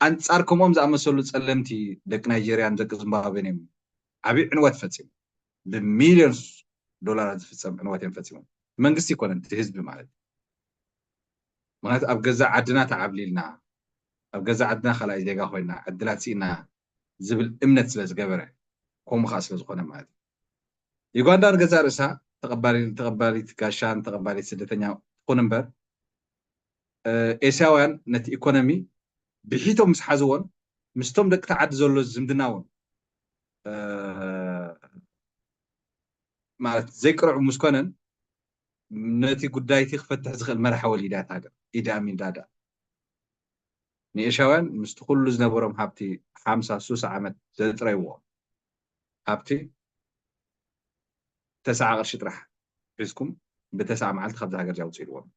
ኣንፃር ከምኦም ዝኣመሰሉ ፀለምቲ ደቂ ናይጀርያን ደቂ ዝምባብዌን እዮም ዓብዪ ዕንወት ፈፂሙ ብሚልዮንስ ዶላራት ዝፍፀም ዕንወት እዮም ፈፂሞም። መንግስቲ ይኮነን እቲ ህዝቢ ማለት እዩ። ምክንያቱ ኣብ ገዛ ዓድና ተዓብሊልና ኣብ ገዛ ዓድና ካልኣይ ዜጋ ኮይና ዕድላት ስኢና ዝብል እምነት ስለ ዝገበረ ከምኡ ከዓ ስለ ዝኾነ ማለት እዩ። ዩጋንዳ ንገዛ ርእሳ ተቐባሊት ጋሻን ተቐባሊት ስደተኛ ትኹን እምበር ኤስያውያን ነቲ ኢኮኖሚ ብሒቶም ምስ ሓዝዎን ምስቶም ደቂ ተዓዲ ዘሎ ዝምድና እውን ማለት ዘይቅርዑ ምስ ኮነን ነቲ ጉዳይቲ ክፈትሕ ዝኽእል መራሒ ወሊዳ እያ ሃገር። ኢዲ ኣሚን ዳዳ ንኤሻውያን ምስቲ ኩሉ ዝነበሮም ሃብቲ ሓምሳ ሱሳ ዓመት ዘጥረይዎ ሃብቲ ተስዓ ቅርሺ ጥራሕ ሒዝኩም ብተስዓ መዓልቲ ካብዚ ሃገር ኣውፅእዎም።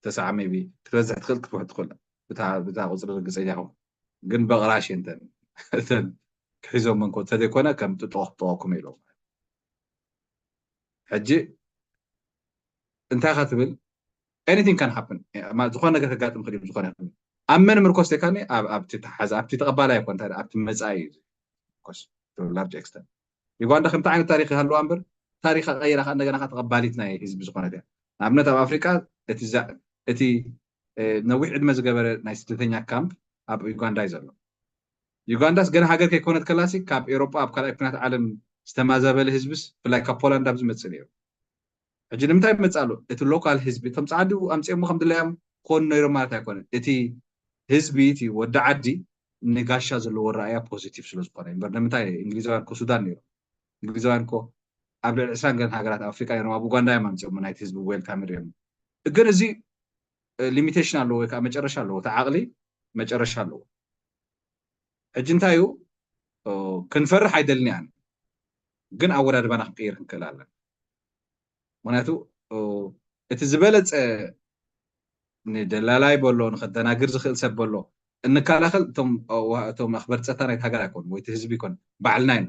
ተስዓ ሜቢ ክትበዝሕ ትኽእል ክትውሕድ ትኽእል ብታ ቁፅሪ ርግፀኛ ይኹን ግን በቕራሽ እንተን እተን ክሒዞም እንኮ እንተዘይኮነ ከም ጥጥቆ ክጥቆኩም ኢሎም። ሕጂ እንታይ ኢኻ ትብል? Anything can happen። ዝኾነ ነገር ከጋጥም ክእል፣ ዝኾነ ይኹን ኣብ መን ምርኮስ ተካኒ ኣብቲ ተሓዘ ኣብቲ ተቐባላይ ይኮን፣ ኣብቲ መጻኢ እዩ። Large extent ዩጋንዳ ከምቲ ዓይነት ታሪክ ይሃልዋ እምበር ታሪካ ቀይራ ከዓ እንደገና ተቐባሊት ናይ ህዝቢ ዝኾነት እያ። ንኣብነት ኣብ ኣፍሪቃ እቲ ነዊሕ ዕድመ ዝገበረ ናይ ስደተኛ ካምፕ ኣብ ዩጋንዳ እዩ ዘሎ። ዩጋንዳስ ገና ሃገር ከይኮነት ከላሲ ካብ ኤሮጳ ኣብ ካልኣይ ኩናት ዓለም ዝተማዛበለ ህዝብስ ብፍላይ ካብ ፖላንድ ኣብ ዝመፅእ ነይሩ። ሕጂ ንምንታይ ይመፅእ ኣሎ? እቲ ሎካል ህዝቢ እቶም ፃዓዱ ኣምፅኦሞ ከም ድላዮም ክኾኑ ነይሮም ማለት ኣይኮነን። እቲ ህዝቢ እቲ ወዲ ዓዲ ንጋሻ ዘለዎ ራእያ ፖዚቲቭ ስለ ዝኾነ እምበር ንምንታይ እንግሊዛውያን ኮ ሱዳን ነይሮም። እንግሊዛውያን ኮ ኣብ ልዕሊ ዕስራን ገለን ሃገራት ኣፍሪቃ ነይሮም ኣብ ኡጋንዳ እዮም ኣምፅኦም ናይቲ ህዝቢ ዌልካም ኢሎም። ግን እዚ ሊሚቴሽን ኣለዎ ወይ ከዓ መጨረሻ ኣለዎ። እቲ ዓቕሊ መጨረሻ ኣለዎ። ሕጂ እንታይ እዩ? ክንፈርሕ ኣይደልን እያን፣ ግን ኣወዳድባና ክንቅይር ክንክእል ኣለና። ምክንያቱ እቲ ዝበለፀ ንደላላይ በሎ ንከደናግር ዝኽእል ሰብ በሎ እንከላኸል እቶም ኣኽበር ፀታ ናይቲ ሃገር ኣይኮኑ ወይ እቲ ህዝቢ ይኮን ባዕልና ኢና።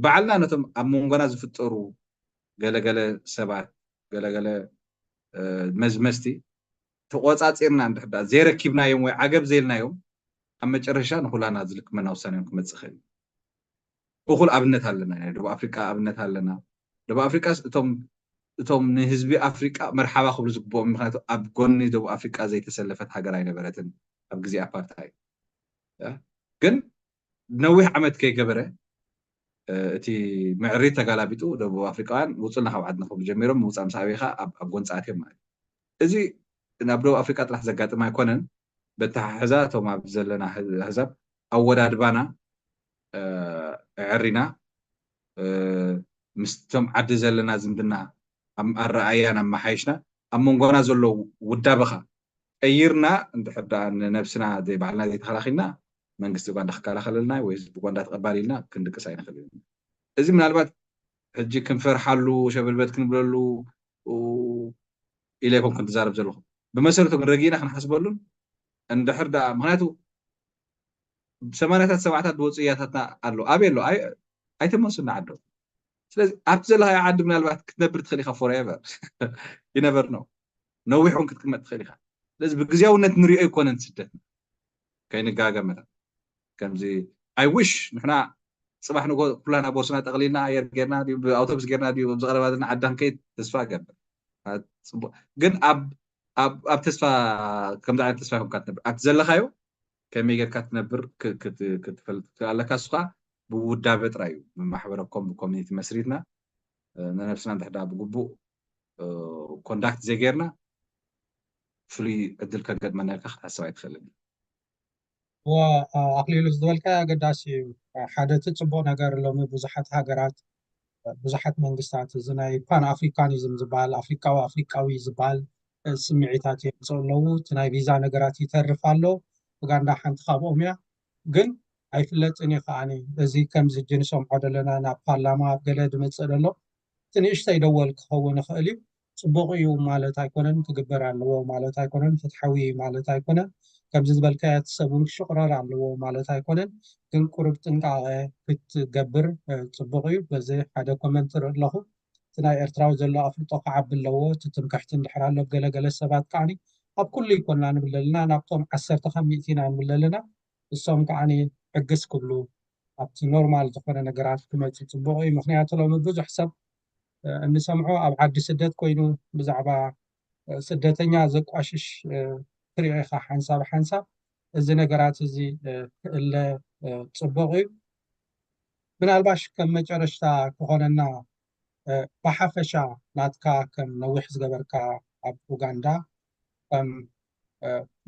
ባዕልና ነቶም ኣብ መንጎና ዝፍጠሩ ገለገለ ሰባት ገለገለ መዝመዝቲ ተቆፃፂርና እንድሕዳ ዘይረኪብናዮም ወይ ዓገብ ዘልናዮም ኣብ መጨረሻ ንኩላና ዝልክመና ውሳኔ ክመፅእ ይኽእል። እኹል ኣብነት ኣለና ናይ ደቡብ ኣፍሪቃ ኣብነት ኣለና። ደቡብ ኣፍሪቃስ እቶም እቶም ንህዝቢ ኣፍሪቃ መርሓባ ክብሉ ዝግብኦም ምክንያቱ ኣብ ጎኒ ደቡብ ኣፍሪቃ ዘይተሰለፈት ሃገር ኣይነበረትን ኣብ ግዜ ኣፓርታይ። ግን ነዊሕ ዓመት ከይገበረ እቲ ምዕሪት ተጋላቢጡ ደቡብ ኣፍሪቃውያን ውፁልና ካብ ዓድና ክብሉ ጀሚሮም ምውፃእ ምስ ኣበይካ ኣብ ጎንፂ ኣትዮም ማለት እዩ። እዚ ናብ ደቡብ ኣፍሪቃ ጥራሕ ዘጋጥም ኣይኮነን። በተሓሕዛ እቶም ኣብ ዘለና ኣህዛብ ኣወዳድባና ኣዕሪና ምስቶም ዓዲ ዘለና ዝምድና ኣረኣያን ኣመሓይሽና ኣብ መንጎና ዘሎ ውዳበኻ ቀይርና እንድሕር ደኣ ንነብስና ባዕልና ዘይተኸላኺልና መንግስቲ ኡጋንዳ ክከላኸለልና ወይ ህዝቢ ኡጋንዳ ተቐባል ኢልና ክንድቅስ ኣይንኽእል። እዚ ምናልባት ሕጂ ክንፈርሓሉ ሸበልበት ክንብለሉ ኢለ ይኮንኩ ክዛረብ ዘለኹ። ብመሰረቱ ግን ረጊእና ክንሓስበሉን እንድሕር ደኣ ምክንያቱ ሰማንያታት ሰባዕታት ዝወፁ እያታትና ኣሎ ኣበይ ኣሎ ኣይተመሱና ዓዶ። ስለዚ ኣብቲ ዘለካዮ ዓዲ ምናልባት ክትነብር ትኽእል ኢኻ ፎርኤቨር ይነበር ነው ነዊሕ እውን ክትቅመጥ ትኽእል ኢኻ። ስለዚ ብግዜያውነት ንሪኦ ኣይኮነን ስደትና ከይንጋገ መታን ከምዚ ኣይ ዊሽ ንሕና ፅባሕ ንጎ ኩላና ቦርስና ጠቕሊልና ኣየር ጌርና ድዩ ብኣውቶቡስ ጌርና ድዩ ኣብዚ ቀረባ ዘለና ዓዳን ከይድ ተስፋ እገብር። ግን ኣብ ኣብ ተስፋ ከምዚ ዓይነት ተስፋ ይኮንካ ትነብር ኣብቲ ዘለካዮ ከመይ ጌርካ ትነብር ክትፈልጥ ትኽእል ኣለካ። እሱ ከዓ ብውዳበ ጥራይ እዩ ብማሕበረኮም ብኮሚኒቲ መስሪትና ንነብስና እንድሕዳ ብግቡእ ኮንዳክት ዘይጌርና ፍሉይ ዕድል ከገጥመና ኢልካ ክትሓስብ ኣይትኽእልን። ኣክሊሉ ዝበልካ ኣገዳሲ እዩ። ሓደ እቲ ፅቡቅ ነገር ሎሚ ብዙሓት ሃገራት ብዙሓት መንግስታት እዚ ናይ ፓን ኣፍሪካኒዝም ዝበሃል ኣፍሪካዊ ኣፍሪካዊ ዝበሃል ስምዒታት የምፅኡ ኣለዉ። እቲ ናይ ቪዛ ነገራት ይተርፍ ኣሎ። ኡጋንዳ ሓንቲ ካብኦም እያ። ግን ኣይፍለጥን እዩ ከዓኒ እዚ ከምዚ ጅንሶም ዓደለና ናብ ፓርላማ ኣብ ገለ ድመፅእ ደሎ እቲ ንእሽተይ ደወል ክኸውን ይኽእል እዩ። ፅቡቕ እዩ ማለት ኣይኮነን፣ ክግበር ኣለዎ ማለት ኣይኮነን፣ ፍትሓዊ ማለት ኣይኮነን። ከምዚ ዝበልካዮ እቲ ሰብ እውን ክሽቕረር ኣለዎ ማለት ኣይኮነን፣ ግን ቁሩብ ጥንቃቐ ክትገብር ፅቡቕ እዩ። በዚ ሓደ ኮመንት ርኢ ኣለኹ። እቲ ናይ ኤርትራዊ ዘሎ ኣፍልጦ ክዓቢ ኣለዎ። እቲ ትምክሕቲ እንድሕር ኣሎ ገለገለ ሰባት ከዓኒ ኣብ ኩሉ ይኮንና ንብል ኣለና፣ ናብቶም ዓሰርተ ካብ ሚእቲ ኢና ንብል ኣለና። እሶም ከዓኒ ዕግስ ክብሉ ኣብቲ ኖርማል ዝኾነ ነገራት ክመፁ ፅቡቕ እዩ። ምክንያቱ ሎሚ ብዙሕ ሰብ እንሰምዖ ኣብ ዓዲ ስደት ኮይኑ ብዛዕባ ስደተኛ ዘቋሽሽ ትሪኦ ኢኻ ሓንሳብ ሓንሳብ። እዚ ነገራት እዚ ክእለ ፅቡቕ እዩ። ምናልባሽ ከም መጨረሽታ ክኾነና ብሓፈሻ ናትካ ከም ነዊሕ ዝገበርካ ኣብ ኡጋንዳ ከም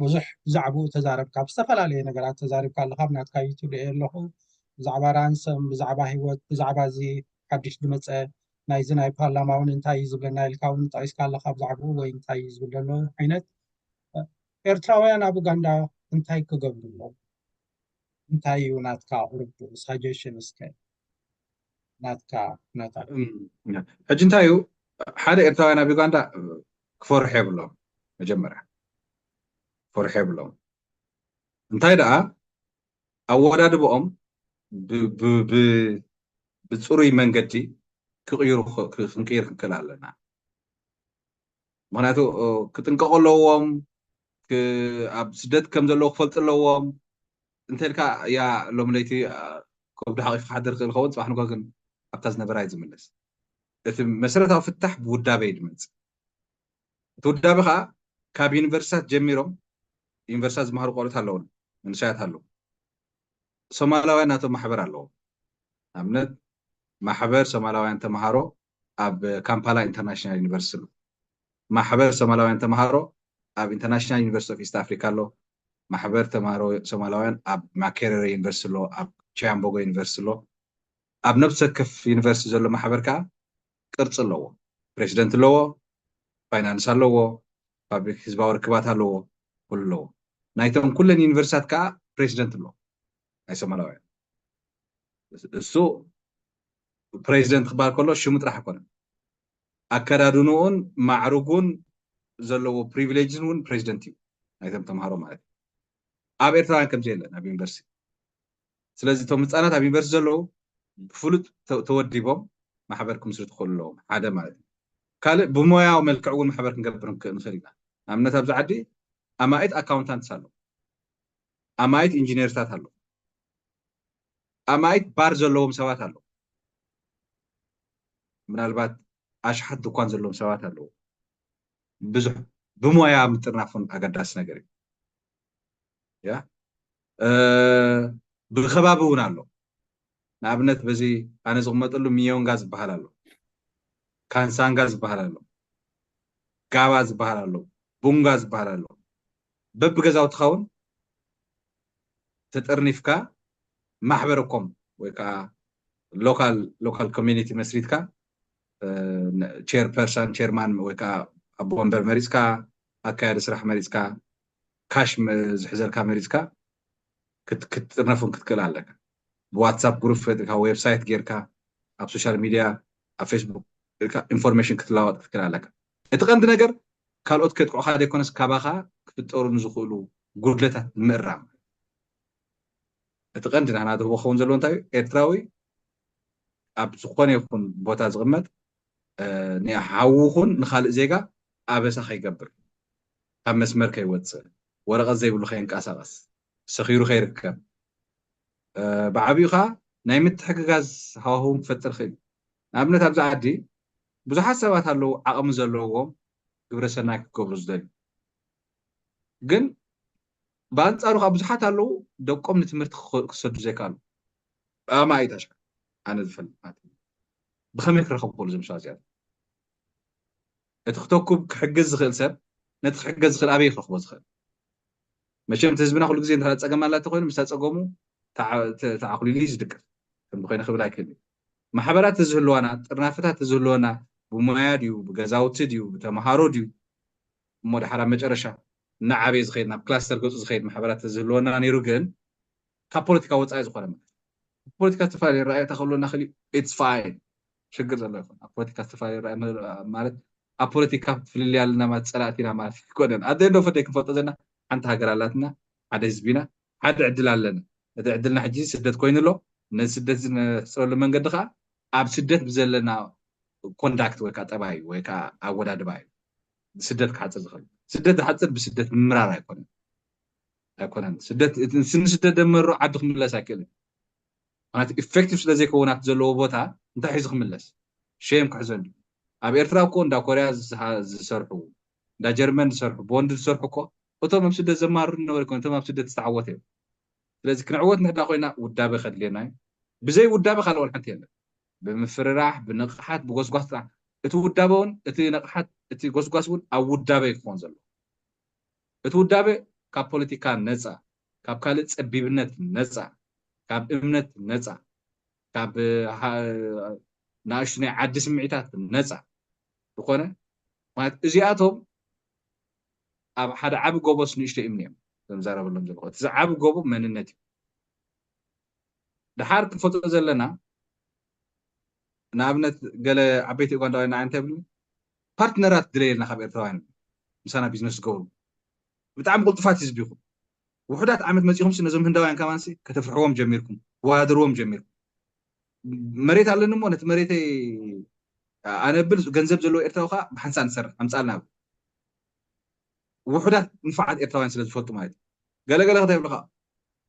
ብዙሕ ብዛዕባኡ ተዛረብካ ኣብ ዝተፈላለየ ነገራት ተዛሪብካ ኣለካ ኣብ ናትካ ዩቱብ ሪኤ ኣለኹ ብዛዕባ ራንሰም ብዛዕባ ሂወት ብዛዕባ እዚ ሓድሽ ዝመፀ ናይዚ ናይ ፓርላማ እውን እንታይ እዩ ዝብለና ኢልካ እውን ጠቂስካ ኣለካ ብዛዕባኡ ወይ እንታይ እዩ ዝብል ዘሎ ዓይነት ኤርትራውያን ኣብ ኡጋንዳ እንታይ ክገብሩ ኣለዉ እንታይ እዩ ናትካ ቁርብ ሳጀሽን እስከ ናትካ ኩነታት ሕጂ እንታይ እዩ ሓደ ኤርትራውያን ኣብ ዩጋንዳ ክፈርሑ የብሎም መጀመርያ ክፈርሑ የብሎም እንታይ ደኣ ኣወዳድብኦም ብፅሩይ መንገዲ ክቕይሩ ክንቅይር ክንክእል ኣለና። ምክንያቱ ክጥንቀቁ ኣለዎም። ኣብ ስደት ከም ዘለዉ ክፈልጡ ኣለዎም። እንተልካ ያ ሎም ለይቲ ከብዱ ሓቂፍ ክሓድር ክእል ኸውን፣ ፅባሕ ንጎ ግን ኣብታ ዝነበራ እዩ ዝምለስ። እቲ መሰረታዊ ፍታሕ ብውዳበ እዩ ዝመፅእ። እቲ ውዳበ ከዓ ካብ ዩኒቨርሲታት ጀሚሮም፣ ዩኒቨርሲታት ዝመሃሩ ቆልዑት ኣለውን፣ መንእሰያት ኣለዉ። ሶማላውያን ናቶም ማሕበር ኣለዎም። ኣብነት ማሕበር ሶማላውያን ተምሃሮ ኣብ ካምፓላ ኢንተርናሽናል ዩኒቨርሲቲ ኣሎ። ማሕበር ሶማላውያን ተምሃሮ ኣብ ኢንተርናሽናል ዩኒቨርሲቲ ኦፍ ኢስት ኣፍሪካ ኣሎ። ማሕበር ተምሃሮ ሶማላውያን ኣብ ማኬሬሬ ዩኒቨርሲቲ ኣሎ፣ ኣብ ቻያምቦጎ ዩኒቨርሲቲ ኣሎ። ኣብ ነብሲ ወከፍ ዩኒቨርሲቲ ዘሎ ማሕበር ከዓ ቅርፂ ኣለዎ። ፕሬዚደንት ኣለዎ፣ ፋይናንስ ኣለዎ፣ ፓብሊክ ህዝባዊ ርክባት ኣለዎ፣ ኩሉ ኣለዎ። ናይቶም ኩለን ዩኒቨርሲታት ከዓ ፕሬዚደንት ኣለዎ፣ ናይ ሶማላውያን። እሱ ፕሬዚደንት ክበሃል ከሎ ሽሙ ጥራሕ ኣይኮነን፣ ኣከዳድንኡን ማዕርጉን ዘለዎ ፕሪቪሌጅን እውን ፕሬዚደንት እዩ፣ ናይቶም ተምሃሮ ማለት እዩ። ኣብ ኤርትራውያን ከምዚ የለን ኣብ ዩኒቨርሲቲ። ስለዚ እቶም ህፃናት ኣብ ዩኒቨርሲቲ ዘለዉ ብፍሉጥ ተወዲቦም ማሕበር ክምስርቱ ክኽእሉ ኣለዎም፣ ሓደ ማለት እዩ። ካልእ ብሞያዊ መልክዕ እውን ማሕበር ክንገብር ንኽእል ኢና። ንኣብነት ኣብዚ ዓዲ ኣማኢት ኣካውንታንትስ ኣለዉ፣ ኣማኢት ኢንጂነርታት ኣለዉ፣ ኣማኢት ባር ዘለዎም ሰባት ኣለዉ፣ ምናልባት ኣሽሓት ድኳን ዘለዎም ሰባት ኣለዉ። ብዙሕ ብሞያ ምጥርናፍ እውን ኣገዳሲ ነገር እዩ። ያ ብከባቢ እውን ኣሎ። ንኣብነት በዚ ኣነ ዝቕመጠሉ ሚዮንጋ ዝበሃል ኣሎ፣ ካንሳንጋ ዝበሃል ኣሎ፣ ጋባ ዝበሃል ኣሎ፣ ቡንጋ ዝበሃል ኣሎ። በብገዛውትኻ እውን ተጠርኒፍካ ማሕበረኮም ወይ ከዓ ሎካል ሎካል ኮሚኒቲ መስሪትካ ቼር ፐርሰን ቼርማን ወይ ከዓ ኣቦ ወንበር መሪፅካ ኣካያዲ ስራሕ መሪፅካ ካሽ ዝሕዘልካ መሪፅካ ክትጥርነፉን ክትክእል ኣለካ። ብዋትሳፕ ግሩፕ ፈጢርካ ዌብሳይት ጌርካ ኣብ ሶሻል ሚድያ ኣብ ፌስቡክ ጌርካ ኢንፎርሜሽን ክትለዋወጥ ክትክእል ኣለካ። እቲ ቀንዲ ነገር ካልኦት ከጥቅዑካ ዘይኮነስ ካባኻ ክፍጠሩ ንዝኽእሉ ጉድለታት ምእራም። እቲ ቀንዲ ናህና ዝህቦ ክኸውን ዘለዎ እንታይ እዩ? ኤርትራዊ ኣብ ዝኾነ ይኹን ቦታ ዝቕመጥ ንሓዉ ኹን ንኻልእ ዜጋ ኣበሳ ከይገብር፣ ካብ መስመር ከይወፅእ፣ ወረቐት ዘይብሉ ከይንቀሳቐስ፣ ሰኺሩ ከይርከብ፣ ብዓብዩ ከዓ ናይ ምትሕግጋዝ ሃዋህውን ክፈጥር ክእል። ንኣብነት ኣብዚ ዓዲ ብዙሓት ሰባት ኣለዉ ዓቕሚ ዘለዎም ግብረ ሰናይ ክገብሩ ዝደልዩ፣ ግን ብኣንፃሩ ከዓ ብዙሓት ኣለዉ ደቆም ንትምህርቲ ክሰዱ ዘይከኣሉ። ኣማኢት ኣሽሓት ኣነ ዝፈልጥ ማለት እዩ። ብኸመይ ክረኸቡ ክእሉ እዞም ሰባት እዚኣቶም? እቲ ክተኩብ ክሕግዝ ዝኽእል ሰብ ነቲ ክሕገዝ ዝኽእል ኣበይ ክረኽቦ ዝኽእል? መቸም እቲ ህዝብና ኩሉ ግዜ እንተ ፀገም ኣላ እንተኮይኑ ምስታ ፀገሙ ተዓኩሊሉ እዩ ዝድቅስ። ከምዚ ኮይነ ክብል ኣይክእል እዩ። ማሕበራት ተዝህልዋና፣ ጥርናፈታት ተዝህልወና፣ ብሞያ ድዩ ብገዛውቲ ድዩ ብተምሃሮ ድዩ እሞ ድሓር ኣብ መጨረሻ እናዓበየ ዝኸይድ ናብ ክላስተር ገፁ ዝኸይድ ማሕበራት ተዝህልወና ነይሩ ግን ካብ ፖለቲካ ወፃኢ ዝኾነ ማለት ፖለቲካ ዝተፈላለዩ ረኣየታ ከሎ እናኽእል ኢትስ ፋይን ሽግር ዘሎ ይኹን ኣብ ፖለቲካ ዝተፈላለዩ ረኣየ ማለት ኣብ ፖለቲካ ፍልልይ ኣለና ማለት ፀላእቲ ኢና ማለት ኣይኮነን። ኣደ እንዶ ፈደይ ክንፈልጦ ዘለና ሓንቲ ሃገር ኣላትና፣ ሓደ ህዝቢ ኢና፣ ሓደ ዕድል ኣለና። እቲ ዕድልና ሕጂ ስደት ኮይኑ ኣሎ። ነዚ ስደት እዚ ነሕፅረሉ መንገዲ ከዓ ኣብ ስደት ብዘለና ኮንዳክት ወይ ከዓ ጠባይ ወይ ከዓ ኣወዳድባ እዩ ስደት ክሓፅር ዝኽእል። ስደት ዝሓፅር ብስደት ምምራር ኣይኮነን ኣይኮነን። ስደት ንስደት ደመሮ ዓዲ ክምለስ ኣይክእልን። ምክንያቱ ኢፌክቲቭ ስለ ዘይከውን ኣብቲ ዘለዎ ቦታ እንታይ ሒዙ ክምለስ? ሼም ክሕዞ እንዲ ኣብ ኤርትራ እኮ እንዳ ኮርያ ዝሰርሑ እንዳ ጀርመን ዝሰርሑ ቦንድ ዝሰርሑ እኮ እቶም ኣብ ስደት ዘማርሩ ነበሩ እኮ እቶም ኣብ ስደት ዝተዓወተ እዮም። ስለዚ ክንዕወት ንሕዳ ኮይና ውዳበ ከድልየና እዩ። ብዘይ ውዳበ ካልእ ወላ ሓንቲ የለን። ብምፍርራሕ ብንቕሓት ብጎስጓስ ጥራሕ እቲ ውዳበ እውን እቲ ንቕሓት እቲ ጎስጓስ እውን ኣብ ውዳበ እዩ ክኾን ዘሎ። እቲ ውዳበ ካብ ፖለቲካ ነፃ፣ ካብ ካልእ ፀቢብነት ነፃ፣ ካብ እምነት ነፃ፣ ካብ ንኣሽቱ ናይ ዓዲ ስምዒታት ነፃ ዝኾነ ማለት እዚኣቶም ኣብ ሓደ ዓቢ ጎቦስ ንእሽተይ እምኒ እዮም ዘምዛረበሎም ዘለኹ እቲ ዝዓቢ ጎቦ መንነት እዩ። ድሓር ክንፈልጦ ዘለና ንኣብነት ገለ ዓበይቲ ኡጋንዳውያን ንዓይ እንታይ ይብሉ ፓርትነራት ድለየልና ካብ ኤርትራውያን ምሳና ቢዝነስ ዝገብሩ ብጣዕሚ ቅልጡፋት ህዝቢ ኢኹም። ውሑዳት ዓመት መፂኹምሲ ነዞም ህንዳውያን ከማንሲ ከተፍርሕዎም ጀሚርኩም። ክወዳደርዎም ጀሚሩ። መሬት ኣለኒ እሞ ነቲ መሬተይ ኣነብል፣ ገንዘብ ዘለዎ ኤርትራዊ ከዓ ብሓንሳብ ንሰርሕ ኣምፃልና። ውሑዳት ንፉዓት ኤርትራውያን ስለ ዝፈልጡ ማለት እዩ። ገለገለ ክተብልካ፣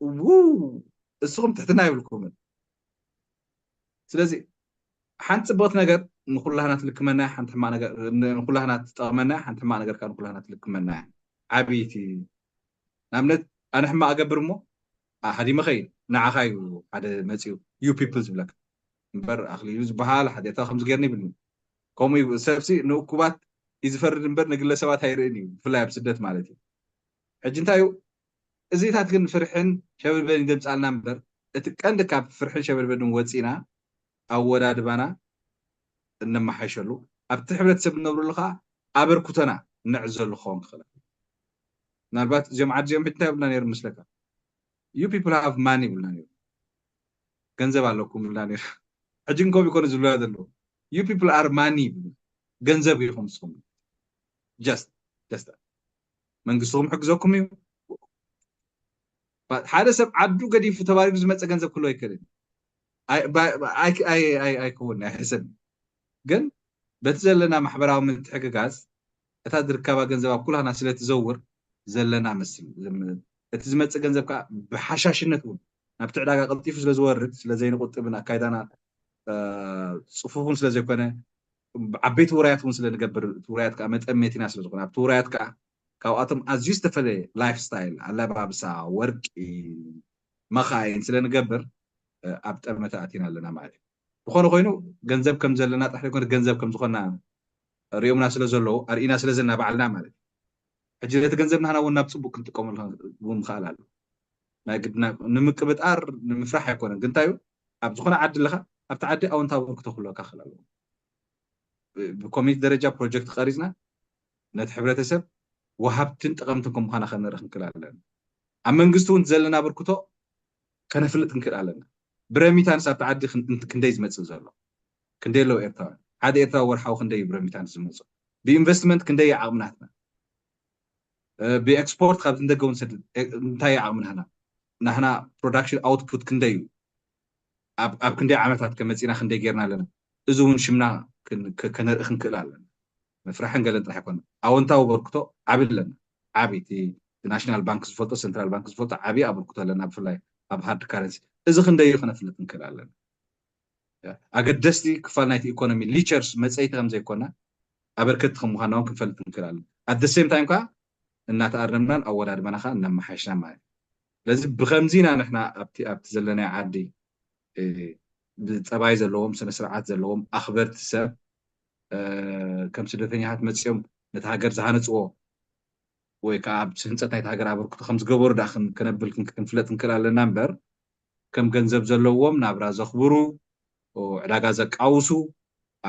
ው እስኹም ትሕትና ይብልኩምን። ስለዚ ሓንቲ ፅብቕቲ ነገር ንኩላህና ትልክመና እያ፣ ሓንቲ ሕማቕ ነገር ንኩላህና ትጠቕመና እያ፣ ሓንቲ ሕማቕ ነገር ከዓ ንኩላህና ትልክመና እያ። ዓብይቲ ንኣብነት ኣነ ሕማቕ እገብር እሞ፣ ኣ፣ ሃዲመ ኸይድ፣ ንዓኻ እዩ ሓደ መፂኡ you people ዝብለካ እምበር ኣኽሊሉ ዝበሃል ሓጢኣታ ከምዚ ገይርኒ ይብልኒ። ከምኡ እዩ፣ ሰብሲ ንእኩባት እዩ ዝፈርድ እምበር ንግለሰባት ኣይርእን እዩ፣ ብፍላይ ኣብ ስደት ማለት እዩ። ሕጂ እንታይ እዩ እዚታት ግን ፍርሕን ሸበድበድን ይደምፃልና እምበር እቲ ቀንዲ ካብ ፍርሕን ሸበድበድን ወፂና ኣወዳድባና እነመሓይሸሉ ኣብቲ ሕብረተሰብ እነብረሉ ከዓ ኣበርክቶና ነዕዘሉ ክኸውን ክኽእል። ምናልባት እዚኦም ዓዲ እዚኦም ሕጂ እንታይ ይብሉና ነይሩ መስለካ? You people have money ይብሉና ነይሩ። ገንዘብ ኣለኩም ይብሉና ነይሩ። ሕጂ ግን ከምኡ ይኮኑ ዝብሉና ዘለዉ። You people are money ይብሉ። ገንዘብ ኢኹም ንስኹም። Just just መንግስትኹም ሕግዘኩም እዩ። ሓደ ሰብ ዓዱ ገዲፉ ተባሪሩ ዝመፀ ገንዘብ ክህልዎ ኣይክእልን። ኣይከውን ኣይሕሰብን። ግን በቲ ዘለና ማሕበራዊ ምትሕግጋዝ እታ ዝርከባ ገንዘብ ኣብ ኩላህና ስለ ትዘውር ዘለና መስል እቲ ዝመፅእ ገንዘብ ከዓ ብሓሻሽነት እውን ናብቲ ዕዳጋ ቀልጢፉ ስለ ዝወርድ ስለ ዘይንቁጥብን ኣካይዳና ፅፉፍን ስለ ዘይኮነ ዓበይቲ ውራያት እውን ስለ ንገብር ውራያት ከዓ መጠን መቲና ስለ ዝኾነ ኣብቲ ውራያት ከዓ ካብኣቶም ኣዝዩ ዝተፈለየ ላይፍ ስታይል ኣለባብሳ ወርቂ መኻይን ስለ ንገብር ኣብ ጠመተ ኣቲና ኣለና ማለት እዩ። ዝኾነ ኮይኑ ገንዘብ ከም ዘለና ጥራሕ ዘይኮነ ገንዘብ ከም ዝኾና ሪኦምና ስለ ዘለዉ ኣርኢና ስለ ዘለና ባዕልና ማለት እዩ። ሕጂ ነቲ ገንዘብ ናህና እውን ናብ ፅቡቅ ክንጥቀመሉ እውን ምኽኣል ኣሎ። ናይ ግድና ንምቅብጣር ንምፍራሕ ኣይኮነን ግን እንታይ ኣብ ዝኾነ ዓዲ ኣለካ ኣብቲ ዓዲ ኣወንታዊ ኣበርክቶ ክህልወካ ክእል ኣለዎ። ብኮሚኒቲ ደረጃ ፕሮጀክት ቀሪፅና ነቲ ሕብረተሰብ ወሃብትን ጠቐምትን ከም ምዃና ከነርኢ ክንክእል ኣለና። ኣብ መንግስቲ እውን ዘለና ኣበርክቶ ከነፍልጥ ክንክእል ኣለና። ብረሚታንስ ኣብቲ ዓዲ ክንደይ ዝመፅእ ዘሎ ክንደይ ኣለዉ ኤርትራውያን ሓደ ኤርትራዊ ወርሓዊ ክንደይ እዩ ብረሚታንስ ዝመፅእ ብኢንቨስትመንት ክንደይ ዓቕምናትና ብኤክስፖርት ካብዚ ንደገ ንሰድድ እንታይ ዓቕሚ ናህና ናህና ፕሮዳክሽን ኣውትፑት ክንደይ እዩ ኣብ ክንደይ ዓመታት ከመፂና ክንደይ ጌርና ኣለና እዚ እውን ሽምና ከነርኢ ክንክእል ኣለና። ምፍራሕን ገለን ጥራሕ ኣይኮነ ኣወንታዊ በርክቶ ዓቢ ኣለና ዓቢ እቲ ናሽናል ባንክ ዝፈልጦ ሰንትራል ባንክ ዝፈልጦ ዓቢ ኣበርክቶ ኣለና ብፍላይ ኣብ ሃርድ ካረንሲ እዚ ክንደይ እዩ ክነፍልጥ ክንክእል ኣለና። ኣገደስቲ ክፋል ናይቲ ኢኮኖሚ ሊቸርስ መፀይቲ ከም ዘይኮና ኣበርከቲ ከም ምዃና እውን ክንፈልጥ ንክእል ኣለና። ኣት ሴም ታይም ከዓ እናተኣረምናን ኣወዳድባና ከዓ እናመሓየሽና ማለት እዩ። ስለዚ ብከምዚ ኢና ንሕና ኣብቲ ኣብቲ ዘለናዮ ዓዲ ብፀባይ ዘለዎም ስነ ስርዓት ዘለዎም ኣኽበርቲ ሰብ ከም ስደተኛታት መፂኦም ነቲ ሃገር ዝሃነፅዎ ወይ ከዓ ኣብ ህንፀት ናይቲ ሃገር ኣበርክቶ ከም ዝገበሩ ዳ ከነብል ክንፍለጥ ንክእል ኣለና እምበር ከም ገንዘብ ዘለዎም ናብራ ዘኽብሩ ዕዳጋ ዘቃውሱ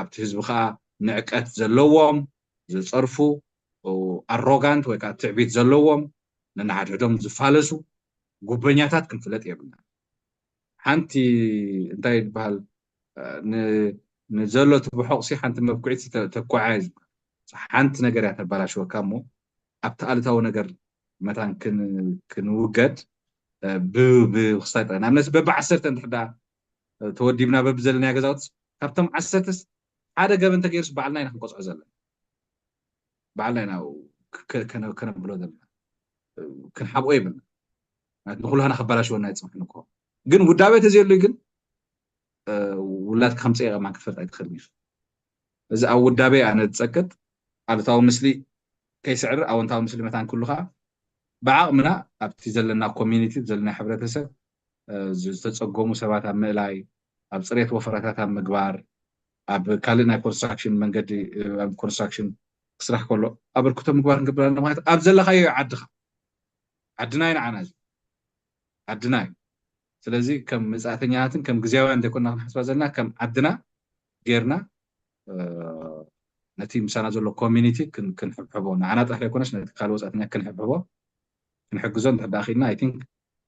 ኣብቲ ህዝቢ ከዓ ንዕቀት ዘለዎም ዝፀርፉ ኣሮጋንት ወይ ከዓ ትዕቢት ዘለዎም ነንሓድሕዶም ዝፋለሱ ጉበኛታት ክንፍለጥ የብልና። ሓንቲ እንታይ ይበሃል ንዘሎ እቲ ብሖቕሲ ሓንቲ መብኩዒት ተኳዓ እዩ ዝበሃል። ሓንቲ ነገር እያ ተባላሽወካ እሞ ኣብቲ ኣሉታዊ ነገር መታን ክንውገድ ብክስታይ ጥራይ ንኣብነት በቢ ዓሰርተ እንድሕር ዳ ተወዲብና በቢ ዘለናዮ ገዛውትስ ካብቶም ዓሰርተስ ሓደ ገበ እንተገይሩስ ባዕልና ኢና ክንቆፅዖ ዘለና ባዕልና ኢና ከነብሎ ዘለና ክንሓብኦ ይብልና ንኩላህና ከባላሽወና ይፅንሕን እኮ ግን ውዳቤ ተዘየሉ ግን ውላድ ከምፀ የቐማ ክትፈልጥ ኣይትኽእል እዩ እዚ ኣብ ውዳቤ ኣነ ዝፀቅጥ ኣሉታዊ ምስሊ ከይስዕር ኣወንታዊ ምስሊ መታን ክሉ ከዓ ብዓቕምና ኣብቲ ዘለና ኮሚኒቲ ዘለና ሕብረተሰብ ዝተፀገሙ ሰባት ኣብ ምእላይ ኣብ ፅሬት ወፈራታት ኣብ ምግባር ኣብ ካልእ ናይ ኮንስትራክሽን መንገዲ ኣብ ኮንስትራክሽን ክስራሕ ከሎ ኣበርክቶ ምግባር ንገብር ኣለና ማለት ኣብ ዘለካዮ ዓድኻ ዓድና እዩ ንዓና እዩ ዓድና እዩ ስለዚ ከም መፃእተኛታትን ከም ግዜያውያን ዘይኮና ክንሓስባ ዘለና ከም ዓድና ጌርና ነቲ ምሳና ዘሎ ኮሚኒቲ ክንሕብሕቦ ንዓና ጥራሕ ዘይኮነስ ነቲ ካልእ ወፃእተኛ ክንሕብሕቦ ክንሕግዞ እንድሕር ዳኣ ክኢልና ኣይ ቲንክ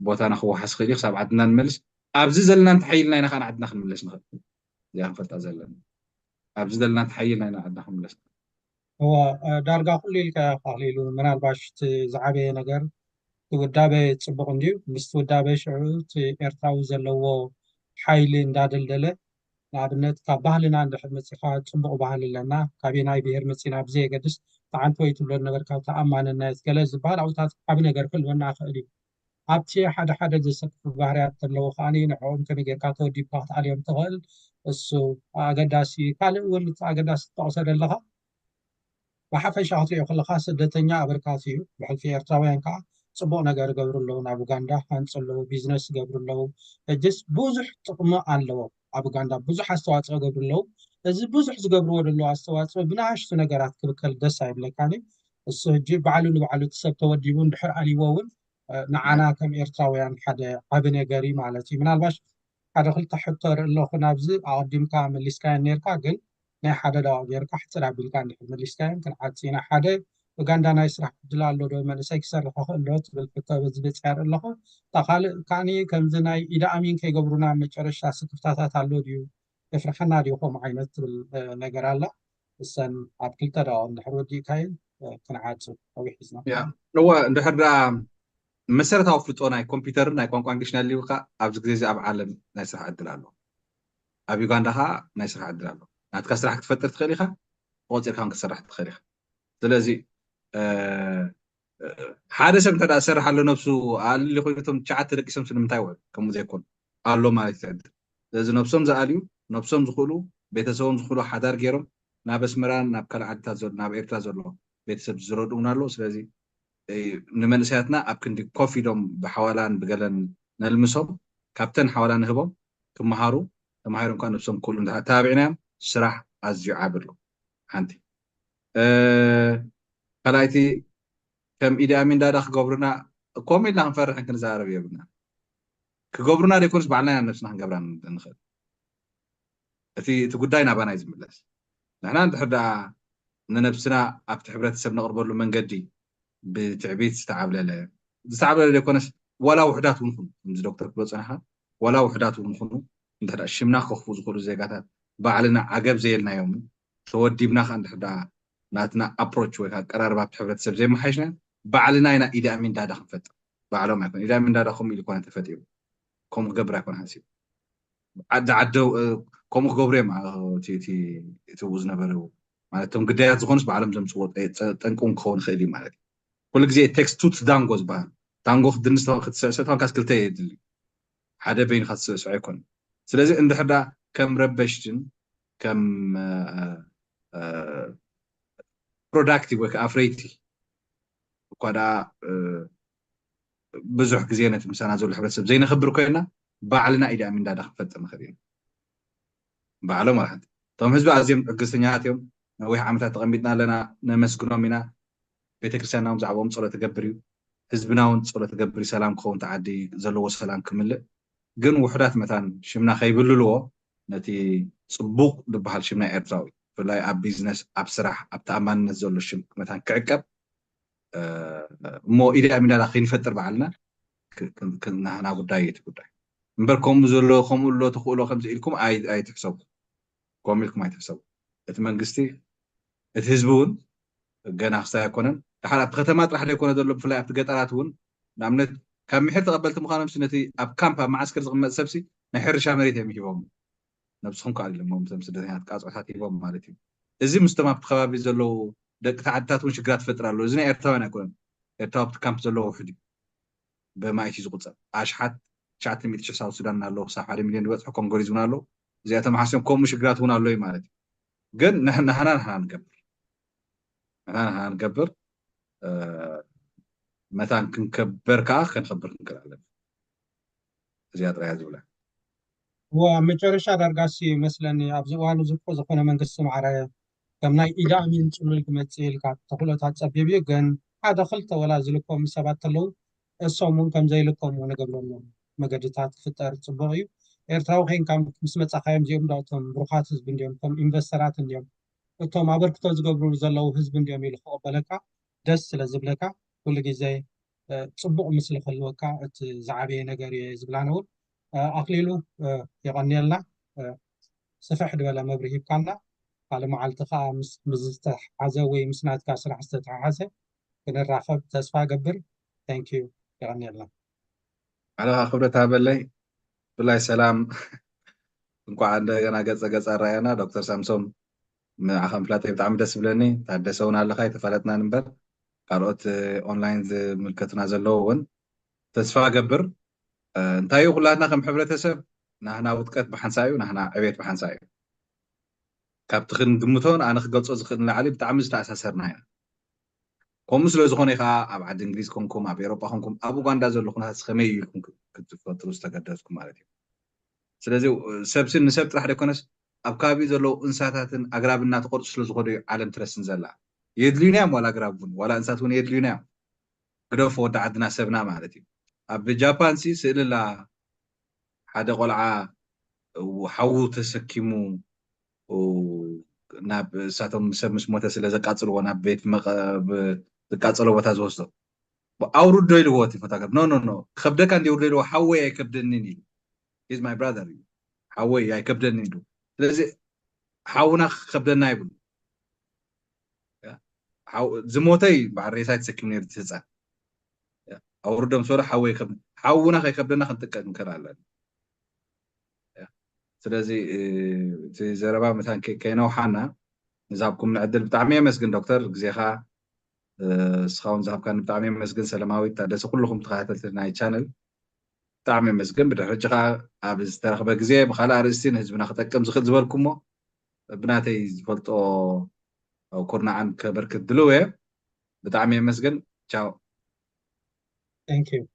ቦታና ክወሓስ ክእል እዩ ክሳብ ዓድና ንመልስ ኣብዚ ዘለና እንተሓይልና ኢና ከዓ ንዓድና ክንምለስ ንኽእል እዚኣ ክንፈልጣ ዘለና ኣብዚ ዘለና እንተሓይልና ኢና ዓድና ክንምለስ ንኽእል እወ ዳርጋ ኩሉ ኢልካ ኣኽሊሉ ምናልባሽ እቲ ዝዓበየ ነገር ውዳበ ጽቡቕ እንድዩ። ምስቲ ውዳበ ሽዑ እቲ ኤርትራዊ ዘለዎ ሓይሊ እንዳደልደለ፣ ንኣብነት ካብ ባህልና እንድሕር መጺኻ ጽቡቕ ባህሊ ኣለና፣ ካበየናይ ብሄር መጺና ብዘየገድስ፣ ተዓንቶ ወይ ትብሎ ነበርካ፣ ተኣማንነት ገለ ዝበሃል ኣብታት ዓቢ ነገር ክህልወና ይኽእል እዩ። ኣብቲ ሓደ ሓደ ዘሰክፉ ባህርያት ዘለዉ ከኣ ንዕኦም ከመይ ጌርካ ተወዲብካ ክትኣልዮም ትኽእል፣ እሱ ኣገዳሲ። ካልእ እውን እቲ ኣገዳሲ ትጠቕሶ ዘለኻ፣ ብሓፈሻ ክትሪኦ ከለኻ ስደተኛ ኣበርካቲ እዩ። ብሕልፊ ኤርትራውያን ከኣ ጽቡቕ ነገር ይገብሩ ኣለዉ። ናብ ኡጋንዳ ሃንጹ ኣለዉ፣ ቢዝነስ ይገብሩ ኣለዉ። ሕጅስ ብዙሕ ጥቕሚ ኣለዎ። ኣብ ኡጋንዳ ብዙሕ ኣስተዋጽኦ ይገብሩ ኣለዉ። እዚ ብዙሕ ዝገብርዎ ዘለዉ ኣስተዋጽኦ ብንኣሽቱ ነገራት ክብከል ደስ ኣይብለካን እዩ። እሱ ሕጂ ባዕሉ ንባዕሉ እቲ ሰብ ተወዲቡ እንድሕር ኣልይዎ እውን፣ እ፣ ንዓና ከም ኤርትራውያን ሓደ ዓቢ ነገር እዩ ማለት እዩ። ምናልባሽ ሓደ ክልተ ሕቶ ርኢ ኣለኹ ናብዚ፣ ኣቐዲምካ መሊስካየን ነይርካ፣ ግን ናይ ሓደ ደቂቕ ጌርካ ሕጽር ኣቢልካ እንድሕር መሊስካየን ክንዓጽ ኢና። ሓደ፣ ኡጋንዳ ናይ ስራሕ ዕድል ኣሎ ዶ? መንእሰይ ክሰርሕ ይኽእል ዶ? ትብል ሕቶ በዚ በጺሐ እርኢ ኣለኹ። እታ ካልእ ከኣኒ ከምዚ ናይ ኢድ ኣሚን ከይገብሩና ኣብ መጨረሽታ ስክፍታታት ኣሎ ድዩ? የፍርሓና ድዩ ከምኡ ዓይነት ትብል፣ እ፣ ነገር ኣላ። እሰን ኣብ ክልተ ደቂቕ እንድሕር ወዲእካየን፣ እ፣ ክንዓጽ ነዊሕ ሒዝና። ያ፣ እወ፣ እንድሕር ደኣ መሰረታዊ ፍልጦ ናይ ኮምፒውተርን ናይ ቋንቋ እንግሊሽ እናሃልዩካ ኣብዚ ግዜ እዚ ኣብ ዓለም ናይ ስራሕ ዕድል ኣሎ። ኣብ ዩጋንዳ ኸዓ ናይ ስራሕ ዕድል ኣሎ። ናትካ ስራሕ ክትፈጥር ትኽእል ኢኻ፣ ተቖጺርካ እውን ክትሰርሕ ትኽእል ኢኻ። ስለዚ፣ እ፣ እ፣ ሓደ ሰብ እንተ ደኣ ዝሰርሕ ኣሎ፣ ነብሱ ኣልሊ ኮይኑ፣ እቶም ትሽዓተ ደቂሶም ስለምንታይ ውዕል? ከምኡ ዘይኮኑ ኣሎ ማለት እዩ እቲ ዕድል። ስለዚ ነብሶም ዝኣልዩ፣ ነብሶም ዝኽእሉ፣ ቤተሰቦም ዝኽእሉ ሓዳር ገይሮም ናብ ኣስመራን ናብ ካልእ ዓድታት ዘሎ፣ ናብ ኤርትራ ዘሎ ቤተሰብ ዝረድኡ እውን ኣለዉ። ስለዚ፣ እ፣ ንመንእሰያትና ኣብ ክንዲ ኮፍ ኢሎም ብሓዋላን ብገለን ነልምሶም፣ ካብተን ሓዋላ ንህቦም፣ ክመሃሩ፣ ተማሂሮም ከኣ ነብሶም ክኽእሉ እንድሕር ኣተባቢዕናዮም፣ ስራሕ ኣዝዩ ዓቢ ኣሎ። ሓንቲ። እ፣ ካልኣይቲ፣ ከም ኢዲ ኣሚን ዳዳ ክገብሩና፣ ከምኡ ኢልና ክንፈርሕን ክንዘራረብ የብልና። ክገብሩና ዘይኮኑስ ባዕልና ኢና ነብስና ክንገብራ ንኽእል። እቲ፣ እቲ ጉዳይ ናባና እዩ ዝምለስ። ንሕና እንድሕር ደኣ ንነብስና ኣብቲ ሕብረተሰብ ነቕርበሉ መንገዲ ብትዕቢት ዝተዓብለለ፣ ዝተዓብለለ ዘይኮነስ፣ ዋላ ውሑዳት እውን ኩኑ፣ ከምዚ ዶክተር ክብሎ ጸናሓ፣ ዋላ ውሑዳት እውን ኩኑ፣ እንድሕር ደኣ ሽምና ከኽፉ ዝኽእሉ ዜጋታት ባዕልና ዓገብ ዘየልናዮምን፣ ተወዲብና ከኣ እንድሕር ደኣ ናትና ኣፕሮች ወይ ከዓ ኣቀራርባ ኣብቲ ሕብረተሰብ ዘይመሓየሽና፣ ባዕልና ኢና ኢዲ ኣሚን ዳዳ ክንፈጥር። ባዕሎም ኣይኮነ። ኢዲ ኣሚን ዳዳ ከምኡ ኢሉ ኮነ ተፈጢሩ። ከምኡ ክገብር ኣይኮነ ሓሲቡ። ዓዲ ዓደው፣ እ፣ ከምኡ ክገብሩ እዮም፣ እ፣ እቲ፣ እቲ፣ እትብኡ ዝነበሩ። ማለት እቶም ግዳያት ዝኾኑስ ባዕሎም ዘምጽዎ ጠ-፣ ጠ-፣ ጠንቂ እውን ክኸውን ይኽእል እዩ ማለት እዩ። ኩሉ ግዜ ቴክስ ቱ ታንጎ ዝበሃል። ታንጎ ክትድንስ ተኾ-፣ ክትስዕስዕ ተኾንካስ ክልተ የድሊ። ሓደ በይንኻ ትስዕስዖ ኣይኮነን። ስለዚ እንድሕር ደኣ ከም ረበሽትን ከም፣ እ፣ እ፣ ፕሮዳክቲቭ ወይ ከዓ ኣፍረይቲ እኳ ደኣ፣ እ፣ ብዙሕ ግዜ ነቲ ምሳና ዘሎ ሕብረተሰብ ዘይነኽብር ኮይና፣ ባዕልና ኢዲ ኣሚን ዳዳ ክንፈጥር ንኽእል ኢና። ባዕሎም ማለት እቶም ህዝቢ ኣዝዮም ዕግስተኛታት እዮም። ነዊሕ ዓመታት ተቐሚጥና ኣለና፣ ነመስግኖም ኢና። ቤተክርስትያንና እውን ብዛዕባኦም ጸሎት ትገብር እዩ። ህዝብና እውን ጸሎት ትገብር እዩ፣ ሰላም ክኸውን፣ እቲ ዓዲ ዘለዎ ሰላም ክምልእ። ግን ውሑዳት መታን ሽምና ከይብልልዎ ነቲ ጽቡቕ ዝበሃል ሽም ናይ ኤርትራዊ፣ ብፍላይ ኣብ ቢዝነስ፣ ኣብ ስራሕ፣ ኣብ ተኣማንነት ዘሎ ሽም መታን ክዕቀብ፣ እ፣ እሞ ኢዲ ኣሚን ዳዳ ከይንፈጥር ባዕልና ክ-፣ ክ-፣ ክ-፣ ናህና ጉዳይ እዩ እቲ ጉዳይ። እምበር ከምኡ ዘሎ፣ ከምኡ ኣሎ፣ ተኽእሎ ከምዚ ኢልኩም ኣይ-፣ ኣይትሕሰቡ። ከምኡ ኢልኩም ኣይትሕሰቡ። እቲ መንግስቲ፣ እቲ ህዝቢ እውን ገና ክስታይ ኣይኮነን። ደሓር ኣብቲ ከተማ ጥራሕ ዘይኮነ ዘሎ፣ ብፍላይ ኣብቲ ገጠራት እውን፣ ንኣብነት ካብ ምሒር ተቐበልቲ ምዃኖምሲ ነቲ ኣብ ካምፕ፣ ኣብ መዓስከር ዝቕመጥ ሰብሲ ናይ ሕርሻ መሬት እዮም ሂቦም። ነብስኹም ከኣ ኢሎም፣ እቶም ስደተኛታት ቃጽዖታት ሂቦም ማለት እዩ። እዚ ምስቶም ኣብቲ ከባቢ ዘለዉ ደቂ ተዓድታት እውን ሽግራት ትፈጥር ኣሎ። እዚ ናይ ኤርትራውያን ኣይኮነን። ኤርትራዊ ኣብቲ ካምፕ ዘለዎ ውሑድ እዩ። ብኣማኢት እዩ ዝቑጸር። ኣሽሓት ትሽዓተ ሚእቲ ሽሕ ሳውት ሱዳን ኣለዉ፣ ክሳብ ሓደ ሚልዮን ዝበጽሑ ኮንጎሊዝ እውን ኣለዉ። እዚኣቶም ሓሲቦም ከምኡ ሽግራት እውን ኣሎ እዩ ማለት እዩ። ግን ንሕ-፣ ንሕና፣ ንሕና ንገብር። ንሕና፣ ንሕና ንገብር። እ፣ መታን ክንከበር ከኣ ክንኸብር ክንክእል ኣለና። እዚኣ ጥራይ እያ ዝብላ። እወ፣ ኣብ መጨረሻ ዳርጋሲ ይመስለኒ ኣብዚ እዋን እዚ እኮ ዝኾነ መንግስቲ ማዕረ ከም ናይ ኢድ ኣሚን ጽሉል ክመጽእ ኢልካ ተኽእሎታት ጸቢብ እዩ፣ ግን ሓደ ክልተ ወላ ዝልኮም ሰባት ተለዉ እሶም እውን ከም ዘይልኮሙ ንገብረሎም መገድታት ክፍጠር ጽቡቕ እዩ። ኤርትራዊ ኬንካ ምስ መጻኻዮም እዚኦም ዶ እቶም ብሩኻት ህዝቢ እንድዮም፣ እቶም ኢንቨስተራት እንድዮም፣ እቶም ኣበርክቶ ዝገብሩ ዘለዉ ህዝቢ እንድዮም ኢሉ ክቕበለካ ደስ ስለ ዝብለካ ኩሉ ግዜ፣ እ፣ ጽቡቕ ምስሊ ክህልወካ እቲ ዝዓበየ ነገር እየ ዝብል ኣነ እውን። እ፣ ኣኽሊሉ፣ እ፣ የቐንየልና። እ፣ ስፍሕ ዝበለ መብርሂ ሂብካና። ካልእ መዓልቲ ከኣ ምስ፣ ምስ ዝተሓሓዘ ወይ ምስ ናትካ ስራሕ ዝተተሓሓዘ ክንራኸብ ተስፋ እገብር። Thank you። የቐንየልና። ኣለኻ ክብረት ሃበለይ። ብላይ ሰላም፣ እንኳዕ እንደገና ገጸ ገጽ ኣረኣየና። ዶክተር ሳምሶም፣ ንዓኻ ምፍላጠይ ብጣዕሚ ደስ ዝብለኒ። ታደሰ እውን ኣለኻ፣ ኣይተፋለጥናን እምበር፣ ካልኦት ኦንላይን ዝምልከቱና ዘለዉ እውን ተስፋ ገብር። እንታይ እዩ፣ ኩላትና ከም ሕብረተሰብ ናህና ውድቀት ብሓንሳ እዩ፣ ናህና ዕቤት ብሓንሳ እዩ። ካብቲ ክንግምቶን ኣነ ክገልጾ ዝኽእል ንላዕሊ ብጣዕሚ ዝተኣሳሰርና ኢና። ከምኡ ስለ ዝኾነ ከዓ ኣብ ዓዲ እንግሊዝ ኮንኩም፣ ኣብ ኤሮጳ ኮንኩም፣ ኣብ ኡጋንዳ ዘለኹም ከመይ ኢልኩም ክትፈጥሩ ዝተገደድኩም ማለት እዩ። ስለዚ ሰብሲ ንሰብ ጥራሕ ደይኮነስ ኣብ ከባቢኡ ዘለዉ እንስሳታትን ኣግራብ እናተቆርፁ ስለ ዝኾነ እዩ ዓለም ትረስን ዘላ። የድልዩና እዮም ዋላ ኣግራብ እውን ዋላ እንስሳት እውን የድልዩና እዮም። ግደፎ ወዲ ዓድና ሰብና ማለት እዩ። ኣብ ጃፓን ሲ ስእሊ ኣላ፣ ሓደ ቆልዓ ሓዉ ተሰኪሙ ናብ እሳቶም ሰብ ምስ ሞተ ስለ ዘቃጽልዎ ናብ ቤት መቐ- ብ- ዝቃጸሎ ቦታ ዝወስዶ። ኣውርዶ ኢልዎ እቲ ፎቶግራፍ። ኖ ኖ ኖ፣ ክኸብደካ እንዲ ውርዶ ኢልዎ፣ ሓወይ ኣይከብደንን ኢሉ። He's my brother እዩ። ሓወይ ኣይከብደንን ኢሉ። ስለዚ ሓውና ክከብደና ይብሉ። ዝሞተይ በዓል ሬሳይ ተሰኪሙ ነይሩ እቲ ህፃን። ኣውርዶ ምስ በሎ ሓወይ ከብ ሓውና ከይከብደና ክንጥቀም ንክእል ኣለና። ስለዚ እቲ ዘረባ መታን ከይነውሓና ንዝሃብኩም ንዕድል ብጣዕሚ የመስግን ዶክተር፣ ግዜኻ እስኻ እውን ዝሃብካኒ ብጣዕሚ የመስግን። ሰለማዊት ታደሰ፣ ኩልኹም ተኸታተልቲ ናይ ቻነል ብጣዕሚ የመስግን። ብድሕሪ ሕጂ ከዓ ኣብ ዝተረኽበ ግዜ ብካልእ ኣርእስቲ ንህዝብና ክጠቅም ዝኽእል ዝበልኩሞ ብናተይ ዝፈልጦ ኩርናዓን ከበርክት ድልው እየ። ብጣዕሚ የመስግን። ቻው። Thank you።